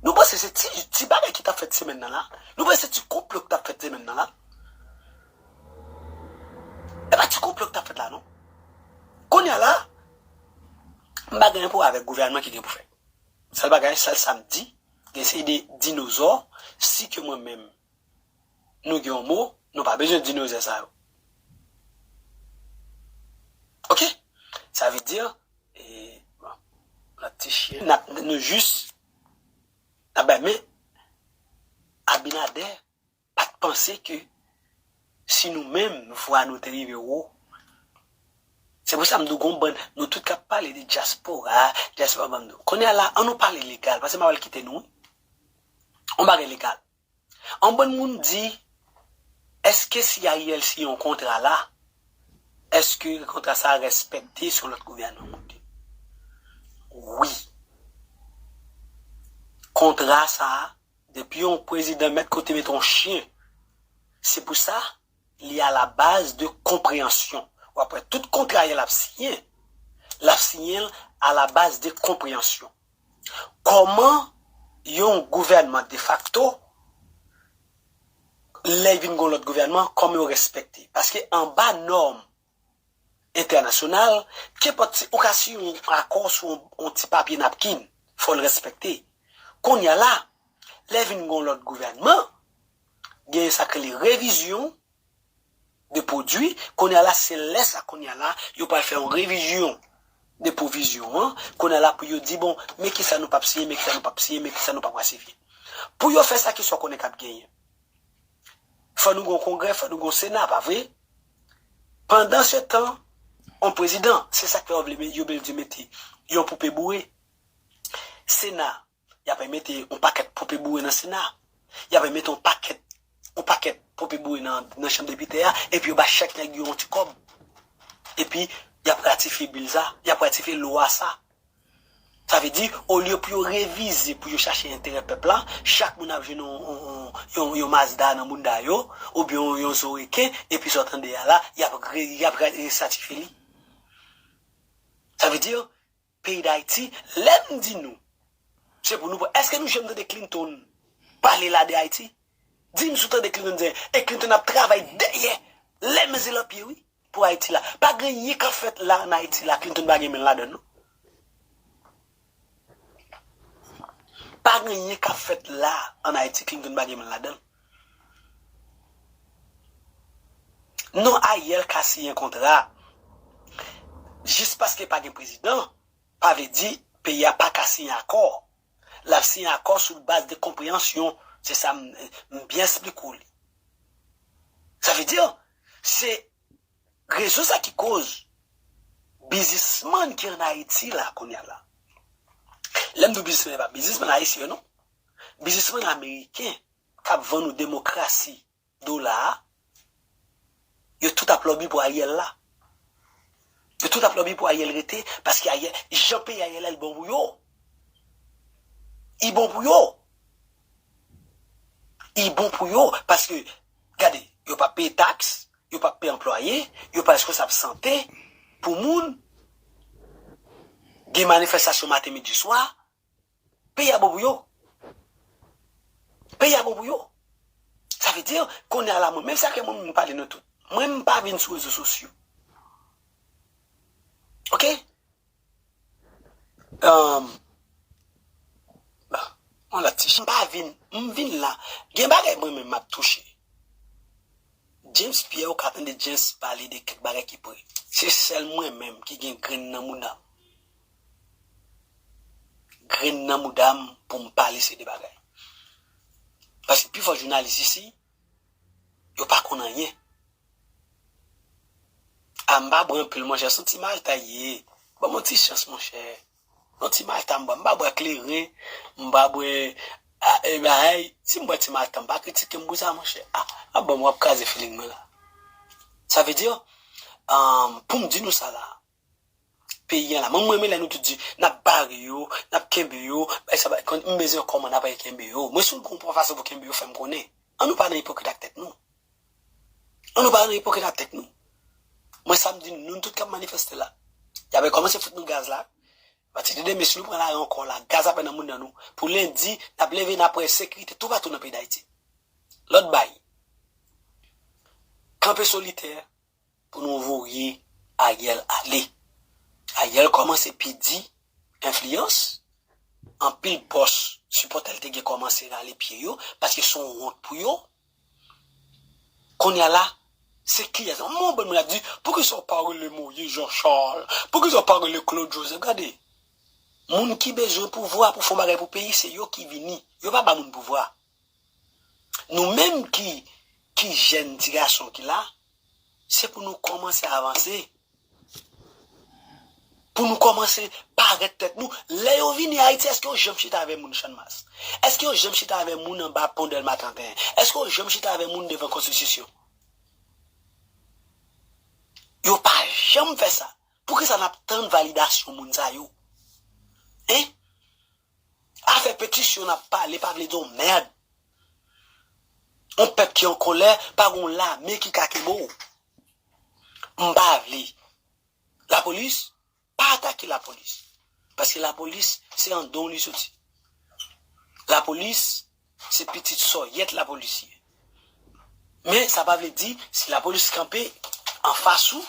Nou panse se ti, ti bagay ki t ap fèt semèn nan la? Nou panse se ti konplo ki t ap fèt semèn nan la? E pa ti konplo ki t ap fèt la non. Kounye a la, m pa gen anyen pou wè avèk gouvènman ki gen pou fèt. Sèl bagay, sèl sa m di, gen seri de dinozò, si ke mwen menm, nou gen yon mo, nou pa bezwen dinozò sa yo. Oke? Sa vle di, e, bon, lòt ti chen, n ap, nou jis, n ap bay men, Abinader pa t panse ke si nou menm, vwa nou te rive wo. Se pou sa m di w gon bann, nou tout k ap pale de dyaspora, dyaspora banm di w. Kounye a la, an nou pale legal, paske m ap al kite nou wi. On bagay legal. Yon bann moun di, èske si Ariel siyen yon kontra la, èske kontra sa a respekte si yon lòt gouvènman monte? Wi. Kontra sa a, depi yon prezidan mèt kote mete yon chen, se pou sa, li alabaz de konpreyansyon. W ap wè tout kontra Ariel ap siyen, l ap siyen l alabaz de konpreyansyon. Kòman yon gouvènman defakto, lè vin gon lòt gouvènman, kòman yo respekte? Paske anba nòm entènasyonal, kenpòt si ou ka siyen yon akò sou yon, yon ti papye napkin, fò l respekte. Kounye a la, lè vin gon lòt gouvènman, gen sa k rele revizyon de pwodui. Kounye a la, se lè sa kounye a la, yo pral fè yon revizyon de pwovizyon an. Kounye a la, pou yo di, bon, men kisa nou p ap siyen, men kisa nou p ap siyen, men kisa nou p ap rasifye. Pou yo fè sa, kisa w konnen k ap genyen? Fò nou gon kongrè, fò nou gon sena, pa vre? Pandan se tan, on prezidan, se sa k fè yo vle, yo bezwen mete yon poupe boure. Sena, y ap mete yon pakèt poupe boure nan sena. Y ap mete yon pakèt, yon pakèt poupe boure nan, nan chanm depite a, epi yo ba chak nèg yo yon ti kòb. Epi, y ap ratifye bil sa, y ap ratifye lwa sa. Sa vle di, olye pou yo revize, pou yo chache enterè pèp la, chak moun ap jwenn yon, yon, yon, yon Mazda nan bounda yo, oubyen yon, yon zo reken, epi sa w tande a la, y ap re-, y ap re-, resatifye li. Sa vle di, peyi Dayiti, lè m di nou, se pou nou pran. Èske nou janm tande Clinton pale la de Ayiti? Di m si w tande Clinton di, e Clinton ap travay dèyè, lèmen zel an pye, wi. Pou Ayiti la. Pa gen anyen k ap fèt la ann Ayiti la, Clinton pa gen men l ladan l, non. Pa gen anyen k ap fèt la ann Ayiti, Clinton pa gen men l ladan l. Non, Ariel ka siyen kontra. Jis paske pa gen prezidan, pa vle di peyi a pa ka siyen akò. L ap siyen akò sou baz de konpreyansyon. Se sa m, m byen esplike w li. Sa vle di, se rezon sa ki koz biznismann ki ann Ayiti la kounye a la. Lè m di w biznismann, e pa biznismann ayisyen yo non. Biznismann ameriken k ap vann ou demokrasi dola a, yo tout ap lòbi pou Ariel la. Yo tout ap lòbi pou Ariel rete, paske Ariel, jan peyi Ariel la, li bon pou yo. Li bon pou yo. Li bon pou yo, paske, gade, yo p ap peye taks, yo p ap peye anplwaye, yo pa responsab sante pou moun. Gen manifestasyon maten, midi, swa. Peyi a bon pou yo. Peyi a bon pou yo. Sa vle di, kounye a la, mwen, menm si a ke mwen, mwen pale nou tout. Mwen, m pa vin sou rezo sosyo. Oke? Um, bon, yon lòt ti ch-, m pa vin, m vin la. Gen bagay mwen menm m ap touche. James Pierre, ou ka tande James pale de kèk bagay ki pre. Se sèl mwen menm ki gen grenn nan mouda m. Grenn nan mouda m pou m pale se de bagay. Paske pifò jounalis isi, yo pa konn anyen. A, m pa bwè anpil, monchè, se yon ti malta ye. Ban m yon ti chans, monchè. Yon ti malta m bwè. M pa bwè kleren, m pa bwè, a, e, bay. Si m bwè ti malta, m pa kritike m pou sa, monchè. A, a, bon, w ap kraze feeling mwen la. Sa vle di, um, pou m di nou sa la, peyi an la. Mwen, mwen renmen lè nou tout di, n ap bare yo, n ap kenbe yo, bay sa, bay, kon, m bezwen kòman n ap kenbe yo. Mwen, si w gon fason pou kenbe yo, fè m konnen. An nou pa nan ipokrit ak tèt nou. An nou pa nan ipokrit ak tèt nou. Mwen, sa m di nou, nou tout k ap manifeste la, y ap kòmanse fout nou gaz la. Pati de demen, si nou pran lari ankò la, gaz ap nan moun nan nou. Pou lendi, n ap leve, n ap wè sekirite toupatou nan peyi Dayiti. Lòt bay. Kanpe solitè pou nou voye Ariel ale. Ariel kòmanse pèdi enfliyans. Anpil bòs, sipòtè l te gen kòmanse rale pye yo, paske se yon wont pou yo. Kounye a la, se kiyès? Yon bon moun ap di, poukisa w pa rele Moïse Jean Charles? Poukisa w pa rele Claude Joseph? Gade, moun ki bezwen pouvwa pou fè yon bagay pou peyi, se yo ki vini. Yo pa ba moun pouvwa. Nou menm ki, ki jèn ti gason ki la, se pou nou kòmanse avanse. Pou nou kòmanse parèt tèt nou. Lè yo vini Ayiti, èske yo janm chita avè moun Channmas? Èske yo janm chita avè moun anba pon Dèlma trannteyen? Èske yo janm chita avè moun devan konstitisyon? Yo pa janm fè sa. Poukisa n ap tann validasyon moun sa yo? Hein? Afè petisyon n ap pale pa vle di yon mèd. Yon pèp ki an kòlè, pa gon lame ki ka kenbe w. M pa vle. Lapolis, pa atake lapolis. Paske lapolis, se anndan w li soti. Lapolis, se pitit sòyèt lapolis ye. Men, sa pa vle di, si lapolis kanpe anfas ou,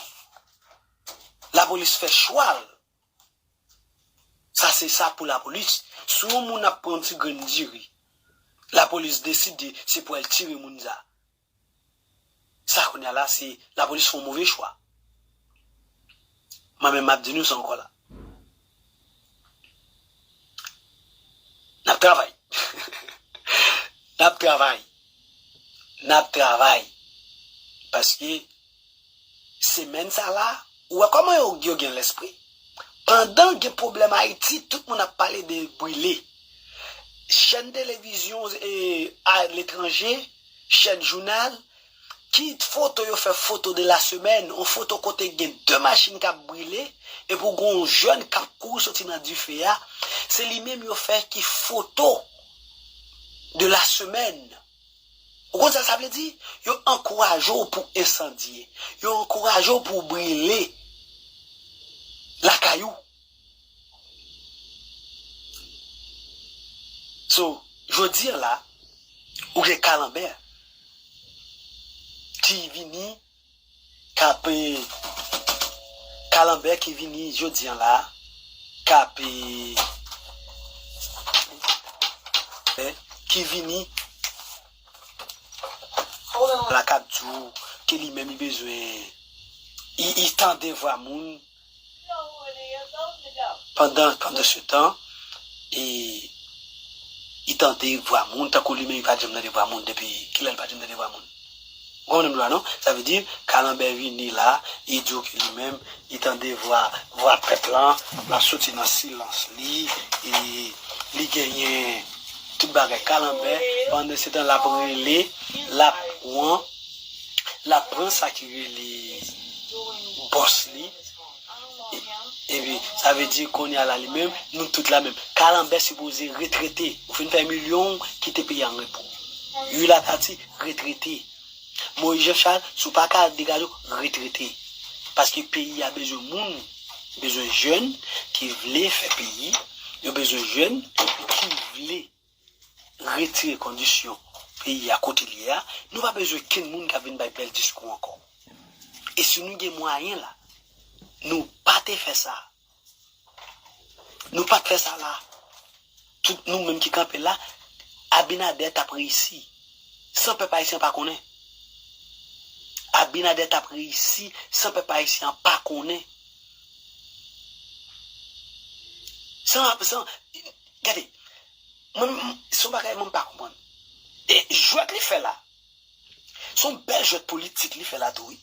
lapolis fè chwa l. Sa se sa pou lapolis. Si yon moun ap pran yon ti grenn diri, lapolis deside se pou al tire moun sa. Sa kounye a la, se lapolis fè yon move chwa. Mwen menm m ap di nou sa ankò la. N ap travay. N ap travay. N ap travay. Paske semèn sa la, ou wè kòman yo, yo gen lespri? Pandan gen pwoblèm Ayiti, tout moun ap pale de brile. Chèn televizyon, e, aletranje, chèn jounal, ki foto yo fè foto de la semaine, yon foto kote gen de machin k ap brile, epi w gen yon jèn k ap kouri soti nan dife a, se li menm yo fè ki foto de la semaine. Ou konn sa sa vle di? Yo ankouraje w pou ensandye. Yo ankouraje w pou brile lakay ou. So, jodi a la, ou gen Kalanbè ki vini, k ap, eh, Kalanbè ki vini jodi a la, k ap, eh, eh, ki vini la, k ap di w ke li menm li bezwen, li, li tande vwa moun. Pandan, pandan se tan, e, li tande vwa moun, tankou li menm li pa t janm tande vwa moun depi kilè li pa t janm tande vwa moun. Ou konprann m la, non? Sa vle di, Kalanbè vini la, li di w ke li menm, li tande vwa, vwa pèp lan, l ap soti nan silans li, e li genyen tout bagay. Kalanbè, pandan se tan, l ap rele, l ap pran, l ap pran sa ki rele bòs li, Epi, sa vle di, kounye a la, li menm, nou tout la menm. Kalanbè sipoze retrete. Ou fin fè milyon, kite peyi a an repo. Youla Tati, retrete. Moyiz Jan Chal, si w pa ka degaje w, retrete. Paske peyi a bezwen moun, bezwen jèn ki vle fè peyi, yo bezwen jèn ki vle retire kondisyon peyi a kote l ye a. Nou pa bezwen kenn moun k ap vin bay bèl diskou ankò. E si nou gen mwayen la, nou pa te fè sa. Nou pa t fè sa la. Tout nou menm ki kanpe la, Abinader t ap reyisi san pèp ayisyen pa konnen. Abinader t ap reyisi san pèp ayisyen an pa konnen. San, san, gade, mwen, m- se yon bagay mwen m pa konprann. E jwèt li fè la, se yon bèl jwèt politik li fè la tou, wi.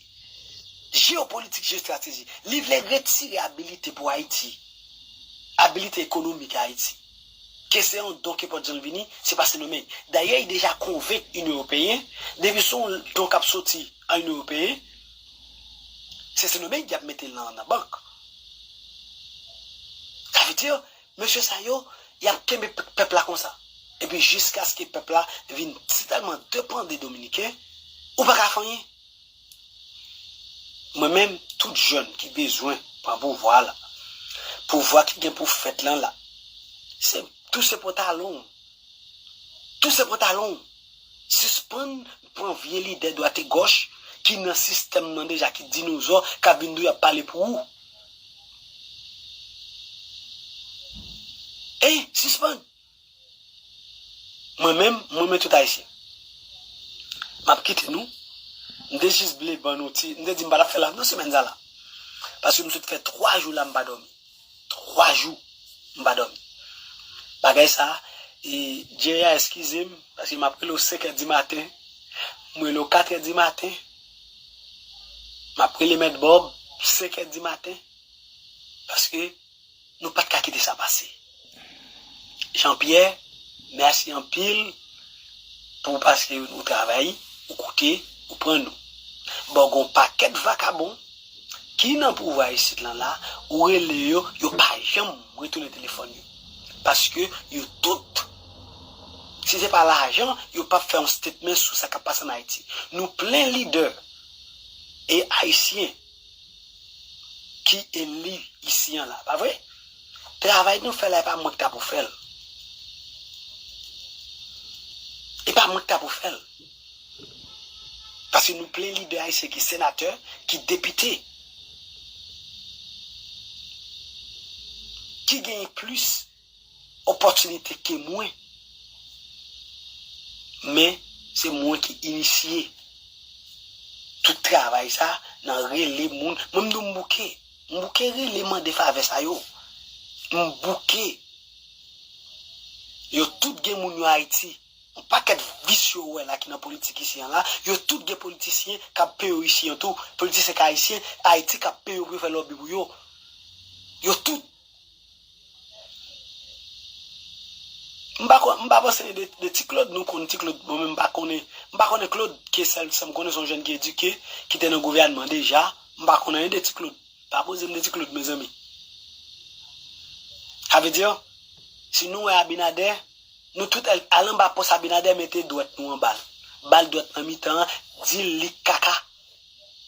Jeyopolitik, jeyostrateji. Li vle retire abilite pou Ayiti. Abilite ekonomik Ayiti. Ke se yon don ke pòt jan l vini, se pa Sendomeng. Dayè, li deja konvenk Inyon Ewopeyen, depi se yon don k ap soti an Inyon Ewopeyen, se Sendomeng ki ap mete l nan, nan bank. Sa vle di, mesye sa yo, y ap kenbe p- pèp la konsa. Epi jiskaske pèp la vin tèlman depann de Dominiken, ou pa ka fè anyen. Mwen menm, tout jèn ki bezwen pran pouvwa la, pouvwa ki gen pou fèt lan la, se touse pantalon w. Touse pantalon w. Sispann pran vye lidè dwat e gòch ki nan sistèm nan deja, ki dinozò, k ap vin di w y ap pale pou ou. Ey, sispann. Mwen menm, mwen renmen tout Ayisyen. M ap kite nou. M te jis vle ban nou ti, m te di m pa t ap fè live nan semèn sa la. Paske m sot fè twa jou la m pa dòmi. Twa jou m pa dòmi. Bagay sa, e, Jay a eskize m, paske m ap rele w senk è di maten, m rele w kat è di maten, m ap rele Mèt Bob senk è di maten, paske nou pa t ka kite sa pase. Jean Pierre, mèsi anpil pou paske ou travay, ou koute, ou pran nou. Bon, gon pakèt vakabon ki nan pouvwa isit lan la, ou rele yo, yo pa janm retounen telefòn yo. Paske yo tout, si se pa lajan, yo p ap fè yon statement sou sa k ap pase ann Ayiti. Nou plen lidè e ayisyen ki eli isi an la, pa vre? Travay nou fè la, e pa mwen ki ta pou fè l. E pa mwen ki ta pou fè l. Paske nou plen lidè ayisyen ki senatè, ki depite, ki genyen plis opòtinite ke mwen. Men, se mwen ki inisye tout travay sa nan rele moun. Mwen, m di w m bouke. M bouke rele mande favè sa yo. M bouke. Yo tout gen moun yo Ayiti. Yon pakèt visye w wè la ki nan politik isi an la, yo tout gen politisyen k ap peye yo isi an tou. Politisyen k ayisyen, Ayiti k ap peye yo pou yo fè lòbi pou yo. Yo tout. M pa konn, m pa panse de, de Ti Claude, nou konn Ti Claude, bon, men m pa konnen, m pa konnen Claude, ke sèl sa m konnen se yon jèn ki edike, ki te nan gouvènman deja, m pa konn anyen de Ti Claude. Pa poze m de Ti Claude, mezanmi. Sa vle di, si nou wè Abinader, nou tout al, al anba pòs Abinader, mete dwèt nou anba l. Ba l dwèt nan mitan an, di l li kaka.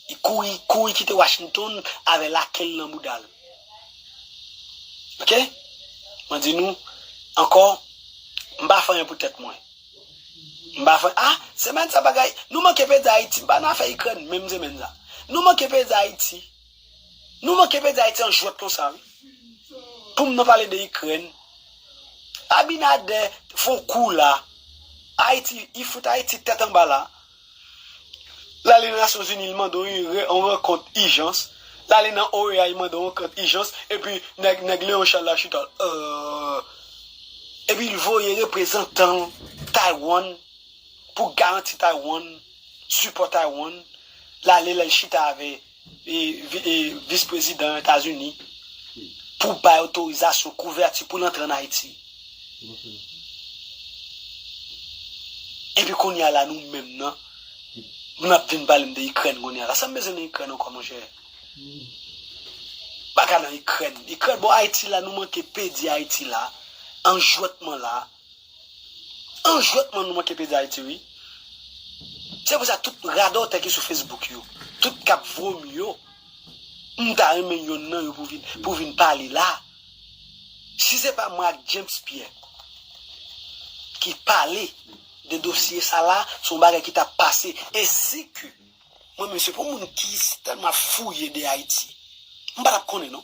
Li kouri, kouri kite Washington avè lake l nan bouda l. Oke? Mwen di nou ankò, m pa fè anyen pou tèt mwen. M pa fè, ah, semèn sa bagay, nou manke peze Ayiti, m pa nan afè Ikrèn, menm semèn sa. Nou manke peze Ayiti. Nou manke peze Ayiti an jwèt konsa, wi. Pou m nan pale de Ikrèn. Abinader fè yon kou la. Ayiti, li fout Ayiti tèt anba la. L ale nan Nasyonzini, li mande yon, yon rankont ijans. L ale nan O E A, li mande yon rankont ijans. Epi, nèg, nèg Leon Charles la chita. Euh, epi, l voye reprezantan Taiwan pou garanti Taiwan, sipò Taiwan. L ale, l al chita avè e, vi- e, vis prezidan Etazini pou bay otorizasyon kouvèti pou l antre ann Ayiti. Epi kounye a la, nou menm nan, n ap vin pale m de Ikrèn kounye a la. Sa m bezwen nan Ikrèn ankò, monchè? Baka nan Ikrèn. Ikrèn, bon, Ayiti la, nou manke pedi Ayiti la. An jwètman la. An jwètman nou manke pedi Ayiti, wi. Se pou sa tout radòtè ki sou Facebook yo, tout k ap vomi yo, m ta renmen yonn nan yo pou vin, pou vin pale la. Si se pa mwen ak James Pierre ki pale de dosye sa la, se yon bagay ki t ap pase. Ensi ke mwen menm, se pou moun ki tèlman ap fouye de Ayiti, m pa t ap konnen, non.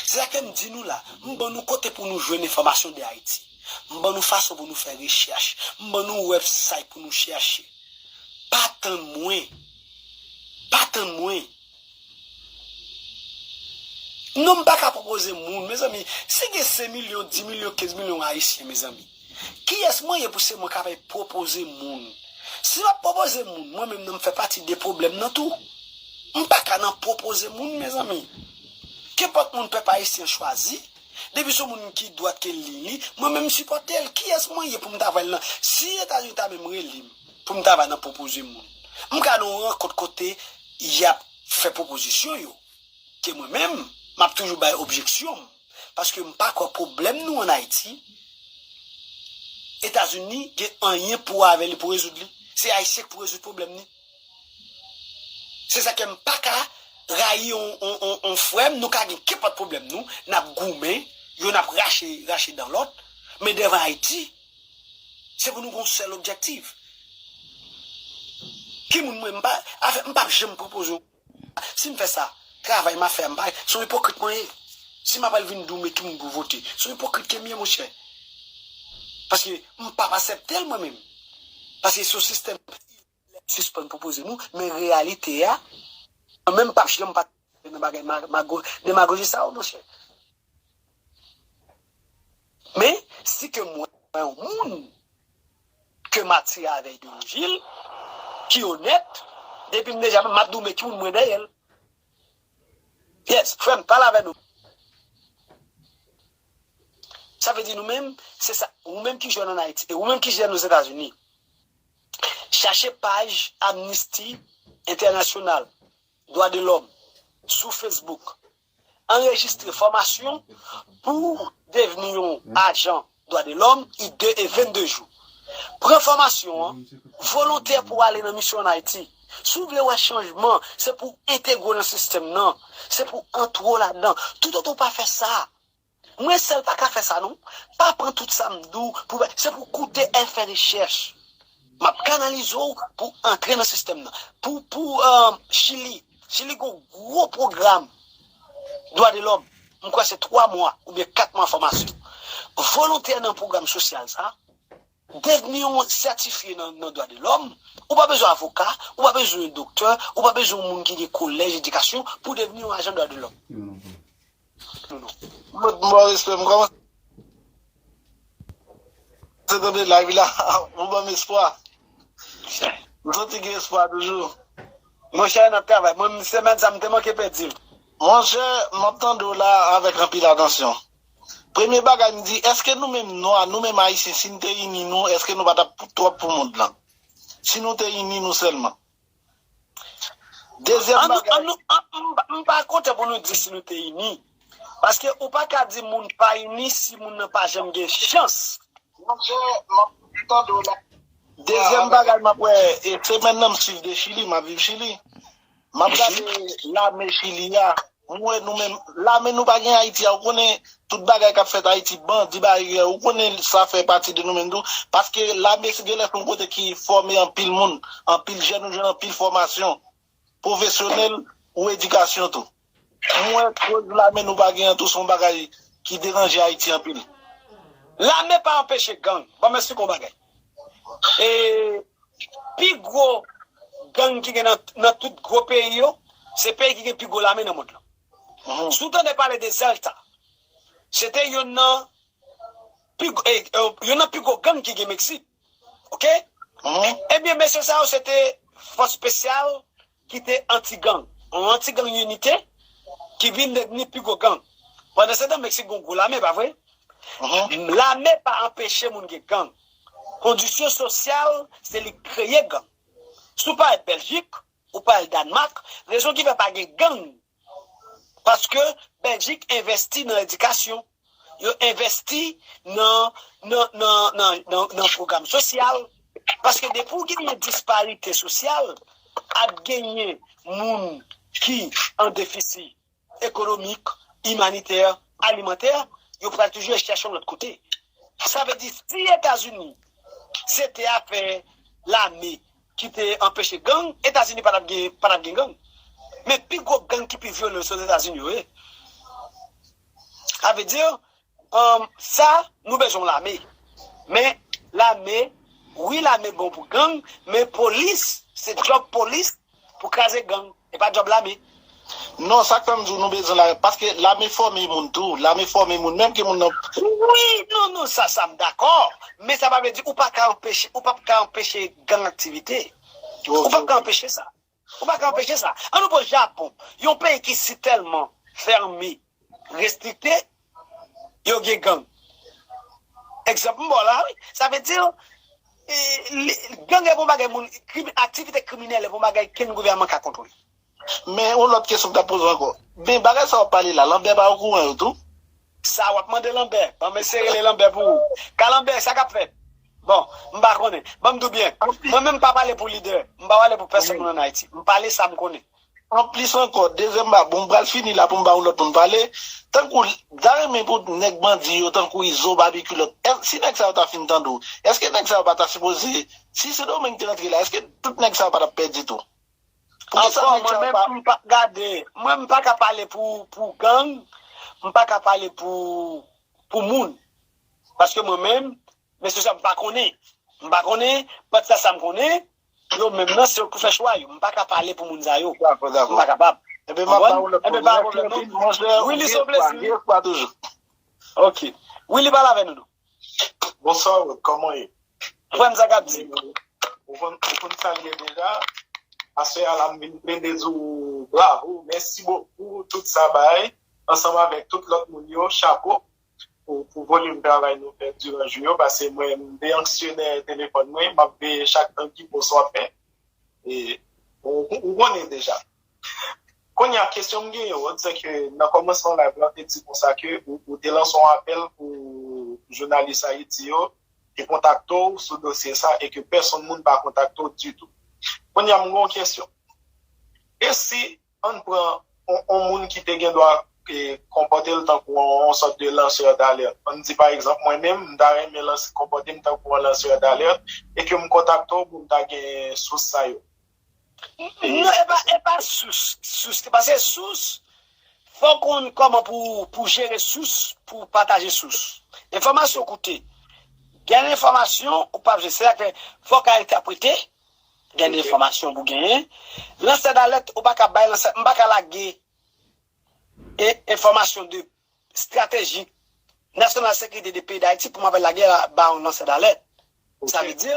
Se sa ke m di nou la, m ban nou kote pou nou jwenn enfòmasyon de Ayiti. M ban nou fason pou nou fè rechèch. M ban nou website pou nou chèche. Pa tann mwen. Pa tann mwen. Non, m pa ka pwopoze moun, mezanmi. Si gen senk milyon, dis milyon, kenz milyon Ayisyen, mezanmi, kiyès mwen ye pou se mwen k ap pwopoze moun? Si m ap pwopoze moun, mwen menm nan m fè pati de pwoblèm nan tou. M pa ka nan pwopoze moun, mezanmi. Kenpòt moun pèp ayisyen chwazi, depi se yon moun ki dwat ke li, li, mwen menm m sipòte l. Kiyès mwen ye pou m ta voye l nan? Si Etazini ta menm rele m pou m ta va nan pwopoze moun, m ka nan yon rankont kote y ap fè pwopozisyon yo. Ke mwen menm, m ap toujou bay objeksyon m. Paske m pa kwè pwoblèm nou ann Ayiti, Etazini gen anyen pou wè avè li pou rezoud li. Se Ayisyen k pou rezoud pwoblèm ni. Se sa ke m pa ka rayi on, on, on, on frè m, nou ka gen kenpòt pwoblèm nou, n ap goumen, youn ap rache, rache dan lòt, men devan Ayiti, se pou nou gen yon sèl objektif. Ki moun mwen, m pa, afè, m p ap janm pwopoze w. Si m fè sa, travay m ap fè a, m pa, se yon ipokrit mwen ye. Si m ap al vin di w men ki moun pou vote, se yon ipokrit ke m ye, monchè. Paske m p ap aksepte l mwen menm. Paske se yon sistèm sispann pwopoze nou, men reyalite a, mwen menm p ap janm patisipe nan bagay ma- mago- demagoji sa yo, monchè. Men, si ke m wè yon moun ke m atire avè ideoloji l, ki onèt, depi m deja, m ap di w men ki moun mwen dèyè l. Yes, frè m, pale avè nou. Sa vle di nou menm, se sa, ou menm ki jèn ann Ayiti, e ou menm ki jèn Ozetazini, chache paj Amnesty International, dwa de lòm, sou Facebook. Anrejistre fòmasyon pou devni yon ajan dwa de lòm, i de e vennde jou. Pran fòmasyon an, volontè pou ale nan misyon ann Ayiti. Si w vle wè chanjman, se pou w entegre w nan sistèm nan. Se pou w antre w ladan. Toutotan w pa fè sa, mwen sèl pa ka fè sa non. Pa pran tout sa m di w pou, se pou w koute e fè rechèch. M ap kanalize w pou antre nan sistèm nan. Pou, pou, eh, Chili. Chili gen yon gwo pwogram dwa de lòm. M kwè se twa mwa oubyen kat mwa fòmasyon. Volontè nan pwogram sosyal sa, devni yon sètifye nan, nan dwa de lòm. Ou pa bezwen avoka, ou pa bezwen doktè, ou pa bezwen moun ki gen kolèj edikasyon pou devni yon ajan dwa de lòm. Mwen, mwen respè, mwen kòmanse tande live la, ou ban m espwa. M santi gen espwa toujou. Monchè, n ap travay. Mwen, semèn sa, m te manke pèdi l. Monchè, m ap tande w la avèk anpil atansyon. Premye bagay, m di, èske nou menm nwa, nou menm ayisyen, si n te ini nou, èske nou pa t ap pou- twòp pou mond lan? Si nou te ini nou sèlman. Dezyèm bagay. An nou, an nou, an, m, m pa kontan pou nou di si nou te ini. Paske ou pa ka di moun pa ini si moun nan pa janm gen chans. Monchè, m ap tande w la. Dezyèm bagay m ap wè, e semèn nan m swiv de Chili, m ap viv Chili. M ap gade lame Chili a. M wè nou menm, lame nou pa gen Ayiti a, ou konnen tout bagay k ap fèt Ayiti, bandi, baryè, ou konnen sa fè pati de nou menm tou. Paske lame se genlè se yon kote ki fòme anpil moun, anpil jèn, ou jwenn anpil fòmasyon, pwofesyonèl ou edikasyon tou. M wè koz lame nou pa gen an tou se yon bagay ki deranje Ayiti anpil. Lame pa anpeche gang. Ban m eksplike w yon bagay. E pi gwo gang ki gen nan, nan tout gwo peyi yo, se peyi ki gen pi gwo lame nan mond lan. Si w tande pale de Zelta, se te youn nan pi, gwo- e, e, youn nan pi gwo gang ki gen Meksik. Oke? Ebyen, mesye sa yo, se te fòs espesyal ki te anti-gang. Yon anti-gang inite ki vin devni pi gwo gang. Pandansetan, Meksik gen yon gwo lame, pa vre? Lame pa anpeche moun gen gang. Kondisyon sosyal, se li k kreye gang. Si w parèt Bèljik, ou pa al Dànmak, rezon ki fè pa gen gang. Paske Bèljik envèsti nan edikasyon. Yo envèsti nan, nan, nan, nan, nan, nan pwogram sosyal. Paske depi w genyen disparite sosyal, ap genyen moun ki an defisi ekonomik, imanitè, alimantè, yo pral toujou chèche yon lòt kote. Sa vle di, si Etazini se te afè lame ki te anpeche gang, Etazini pa t ap gen, pa t ap gen gang. Men pi gwo gang ki pi vyolan se Ozetazini yo ye. Sa vle di, um, sa, nou bezwen lame. Men lame, wi, lame bon pou gang, men polis, se djòb polis pou kraze gang. E pa djòb lame. Non, sa k fè m di w nou bezwen lame, paske lame fòme moun tou. Lame fòme moun, menm ke moun nan. Wi, non, non, sa, sa m dakò. Men sa pa vle di ou pa ka anpeche, ou pa ka anpeche gang aktivite. Ou pa ka anpeche sa. Ou pa ka anpeche sa. An nou pran Japon, yon peyi ki si tèlman fèmen, restrikte, yo gen gang. Egzanp m ba w la, wi. Sa vle di, e, li- gang e bon bagay moun, krimi- aktivite kriminèl e bon bagay kenn gouvènman ka kontwole. Men yon lòt kesyon m t ap poze w ankò. Men bagay sa w ap pale la, Lanbè pa okouran yo tou? Sa w ap mande Lanbè. Ban m eseye rele Lanbè pou ou. Ka Lanbè, sa k ap fèt? Bon, m pa konnen. Ban m di w byen. Mwen menm m pa pale pou lidè. M pa pale pou pèsonn moun ann Ayiti. M pale sa m konnen. Anplis ankò, dezyèm ba, bon, m pral fini la pou m ba yon lòt moun pale. Tankou, m ta renmen pou nèg bandi yo, tankou Izo, Babi Kilòt. Èske, si nèg sa yo ta fin tande w, èske nèg sa yo pa ta sipoze, si Sendomeng te rantre la, èske tout nèg sa yo pa t ap pèdi tou? Poukisa Ankò, nèg sa mwen yo menm, pa. M pa gade, mwen m pa ka pale pou, pou gang, m pa ka pale pou, pou moun. Paske mwen menm, mesye sa m pa konnen. M pa konnen, pati sa sa m konnen, yo menm nan, se yo ki fè chwa yo. M pa ka pale pou moun sa yo. Dakò, dakò. M pa kapab. Ebyen, m ap ba yon lòt moun. Mèsi anpil, monchè, ou gen espwa, gen espwa toujou. Ok. Willy, pale avè nou, non. Bonswa, Rod, kòman w ye? Frè m, sa k ap di? Ou konn, ou konn sa l ye deja. Aswè a la, m vin plede di w bravo, mèsi bokou, tout sa bay, ansanm avèk tout lòt moun yo, chapo pou, pou volim travay nou fè diran jou yo, paske mwen, m de anksyonè telefòn mwen, m ap veye chak tan ki post w ap fè. E, ou, ou konnen deja. Kounye a, kesyon m genyen, Rod, se ke nan kòmansman live la, w te di konsa ke ou, ou te lanse yon apèl pou jounalis Ayiti yo te kontakte w sou dosye sa e ke pèsonn moun pa kontakte w ditou. Kounye a, m gen yon kesyon. E si ann pran yon, yon moun ki te gen dwa e, konpòte l tankou yon, yon sòt de lansè dalèt. Ann di, pa egzanp, mwen menm, m ta renmen lanse, konpòte m tankou yon lansè dalèt e ke m kontakte w pou m ta gen sous sa yo. Non, e pa, e pa sous, sous, paske sous, fò w konn kòman pou, pou jere sous, pou pataje sous. Enfòmasyon koute. Gen enfòmasyon, ou p ap jere. Se sa k fè, fò w ka entèprete. Gen enfòmasyon pou genyen. Lansè dalèt, ou pa ka bay lansè, m pa ka lage e, enfòmasyon de estratejik nasyonal sekirite de peyi Dayiti pou m ap lage ba yon lansè dalèt. Sa vle di,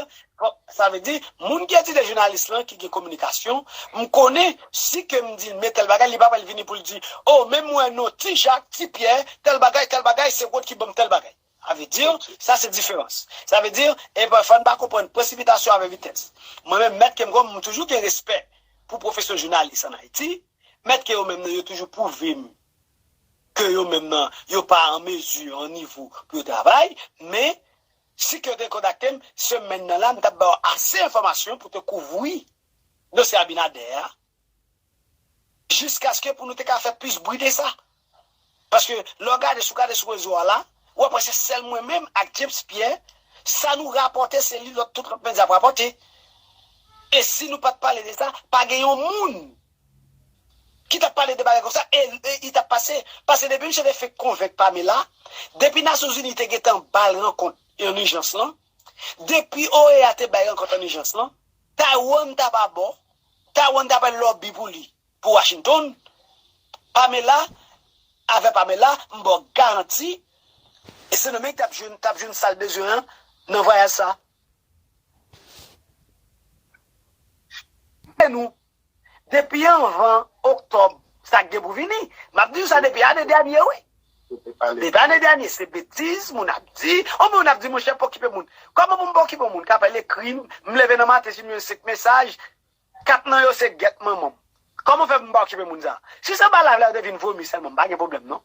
sa vle di, moun ki etidye jounalis lan, ki gen kominikasyon, m konnen si ke m di l men tèl bagay, li pa pral vini pou l di, o, men mwen non, Ti Jak, Ti Pyè, tèl bagay, tèl bagay, se Rod ki ban m tèl bagay. Sa vle di, sa se diferans. Sa vle di, e fò n pa konprann presipitasyon avèk vitès. Mwen menm, mèt ke m konn, m toujou gen respè pou pwofesyon jounalis ann Ayiti, mèt ke yo menm nan, yo toujou pwouve m ke yo menm nan, yo pa an mezi, an nivo pou yo travay, men si ke yo te kontakte m, semèn nan la, m t ap ba yo ase enfòmasyon pou te kouvri dosye Abinader a, jiskaske pou nou te ka fè plis bri de sa. Paske lè w gade, si w gade sou rezo a la, w ap wè se sèl mwen menm ak James Pierre, sa nou rapòte, se li lòt, tout lòt medya ap rapòte. E si nou pa t pale de sa, pa gen yon moun ki t ap pale de bagay konsa, e, e li t ap pase. Paske depi misye te fenk konvenk Pamela, depi Nasyonzini te gentan ba l rankont an ijans lan, depi O E A te bay rankont an ijans lan, Taiwan t ap abò, Taiwan t ap al lòbi pou li, pou Washington. Pamela, avè Pamela, m ba w garanti, e Sendomeng t ap jwenn, t ap jwenn sa l bezwen an nan vwayaj sa. E nou, depi anvan oktòb, sa k gen pou vini. M ap di w sa depi ane dènye, wi. Depi ane dènye, se betiz, moun ap di. O, moun ap di, monchè, pa okipe moun. Kòman pou m pa okipe moun? K ap al ekri m, m leve nan maten, si m jwenn senk mesaj, Kat nan yo se gèt manman m. Kòman fè pou m pa okipe moun sa? Si se pa live la yo te vin vomi sèlman, m pa gen pwoblèm non.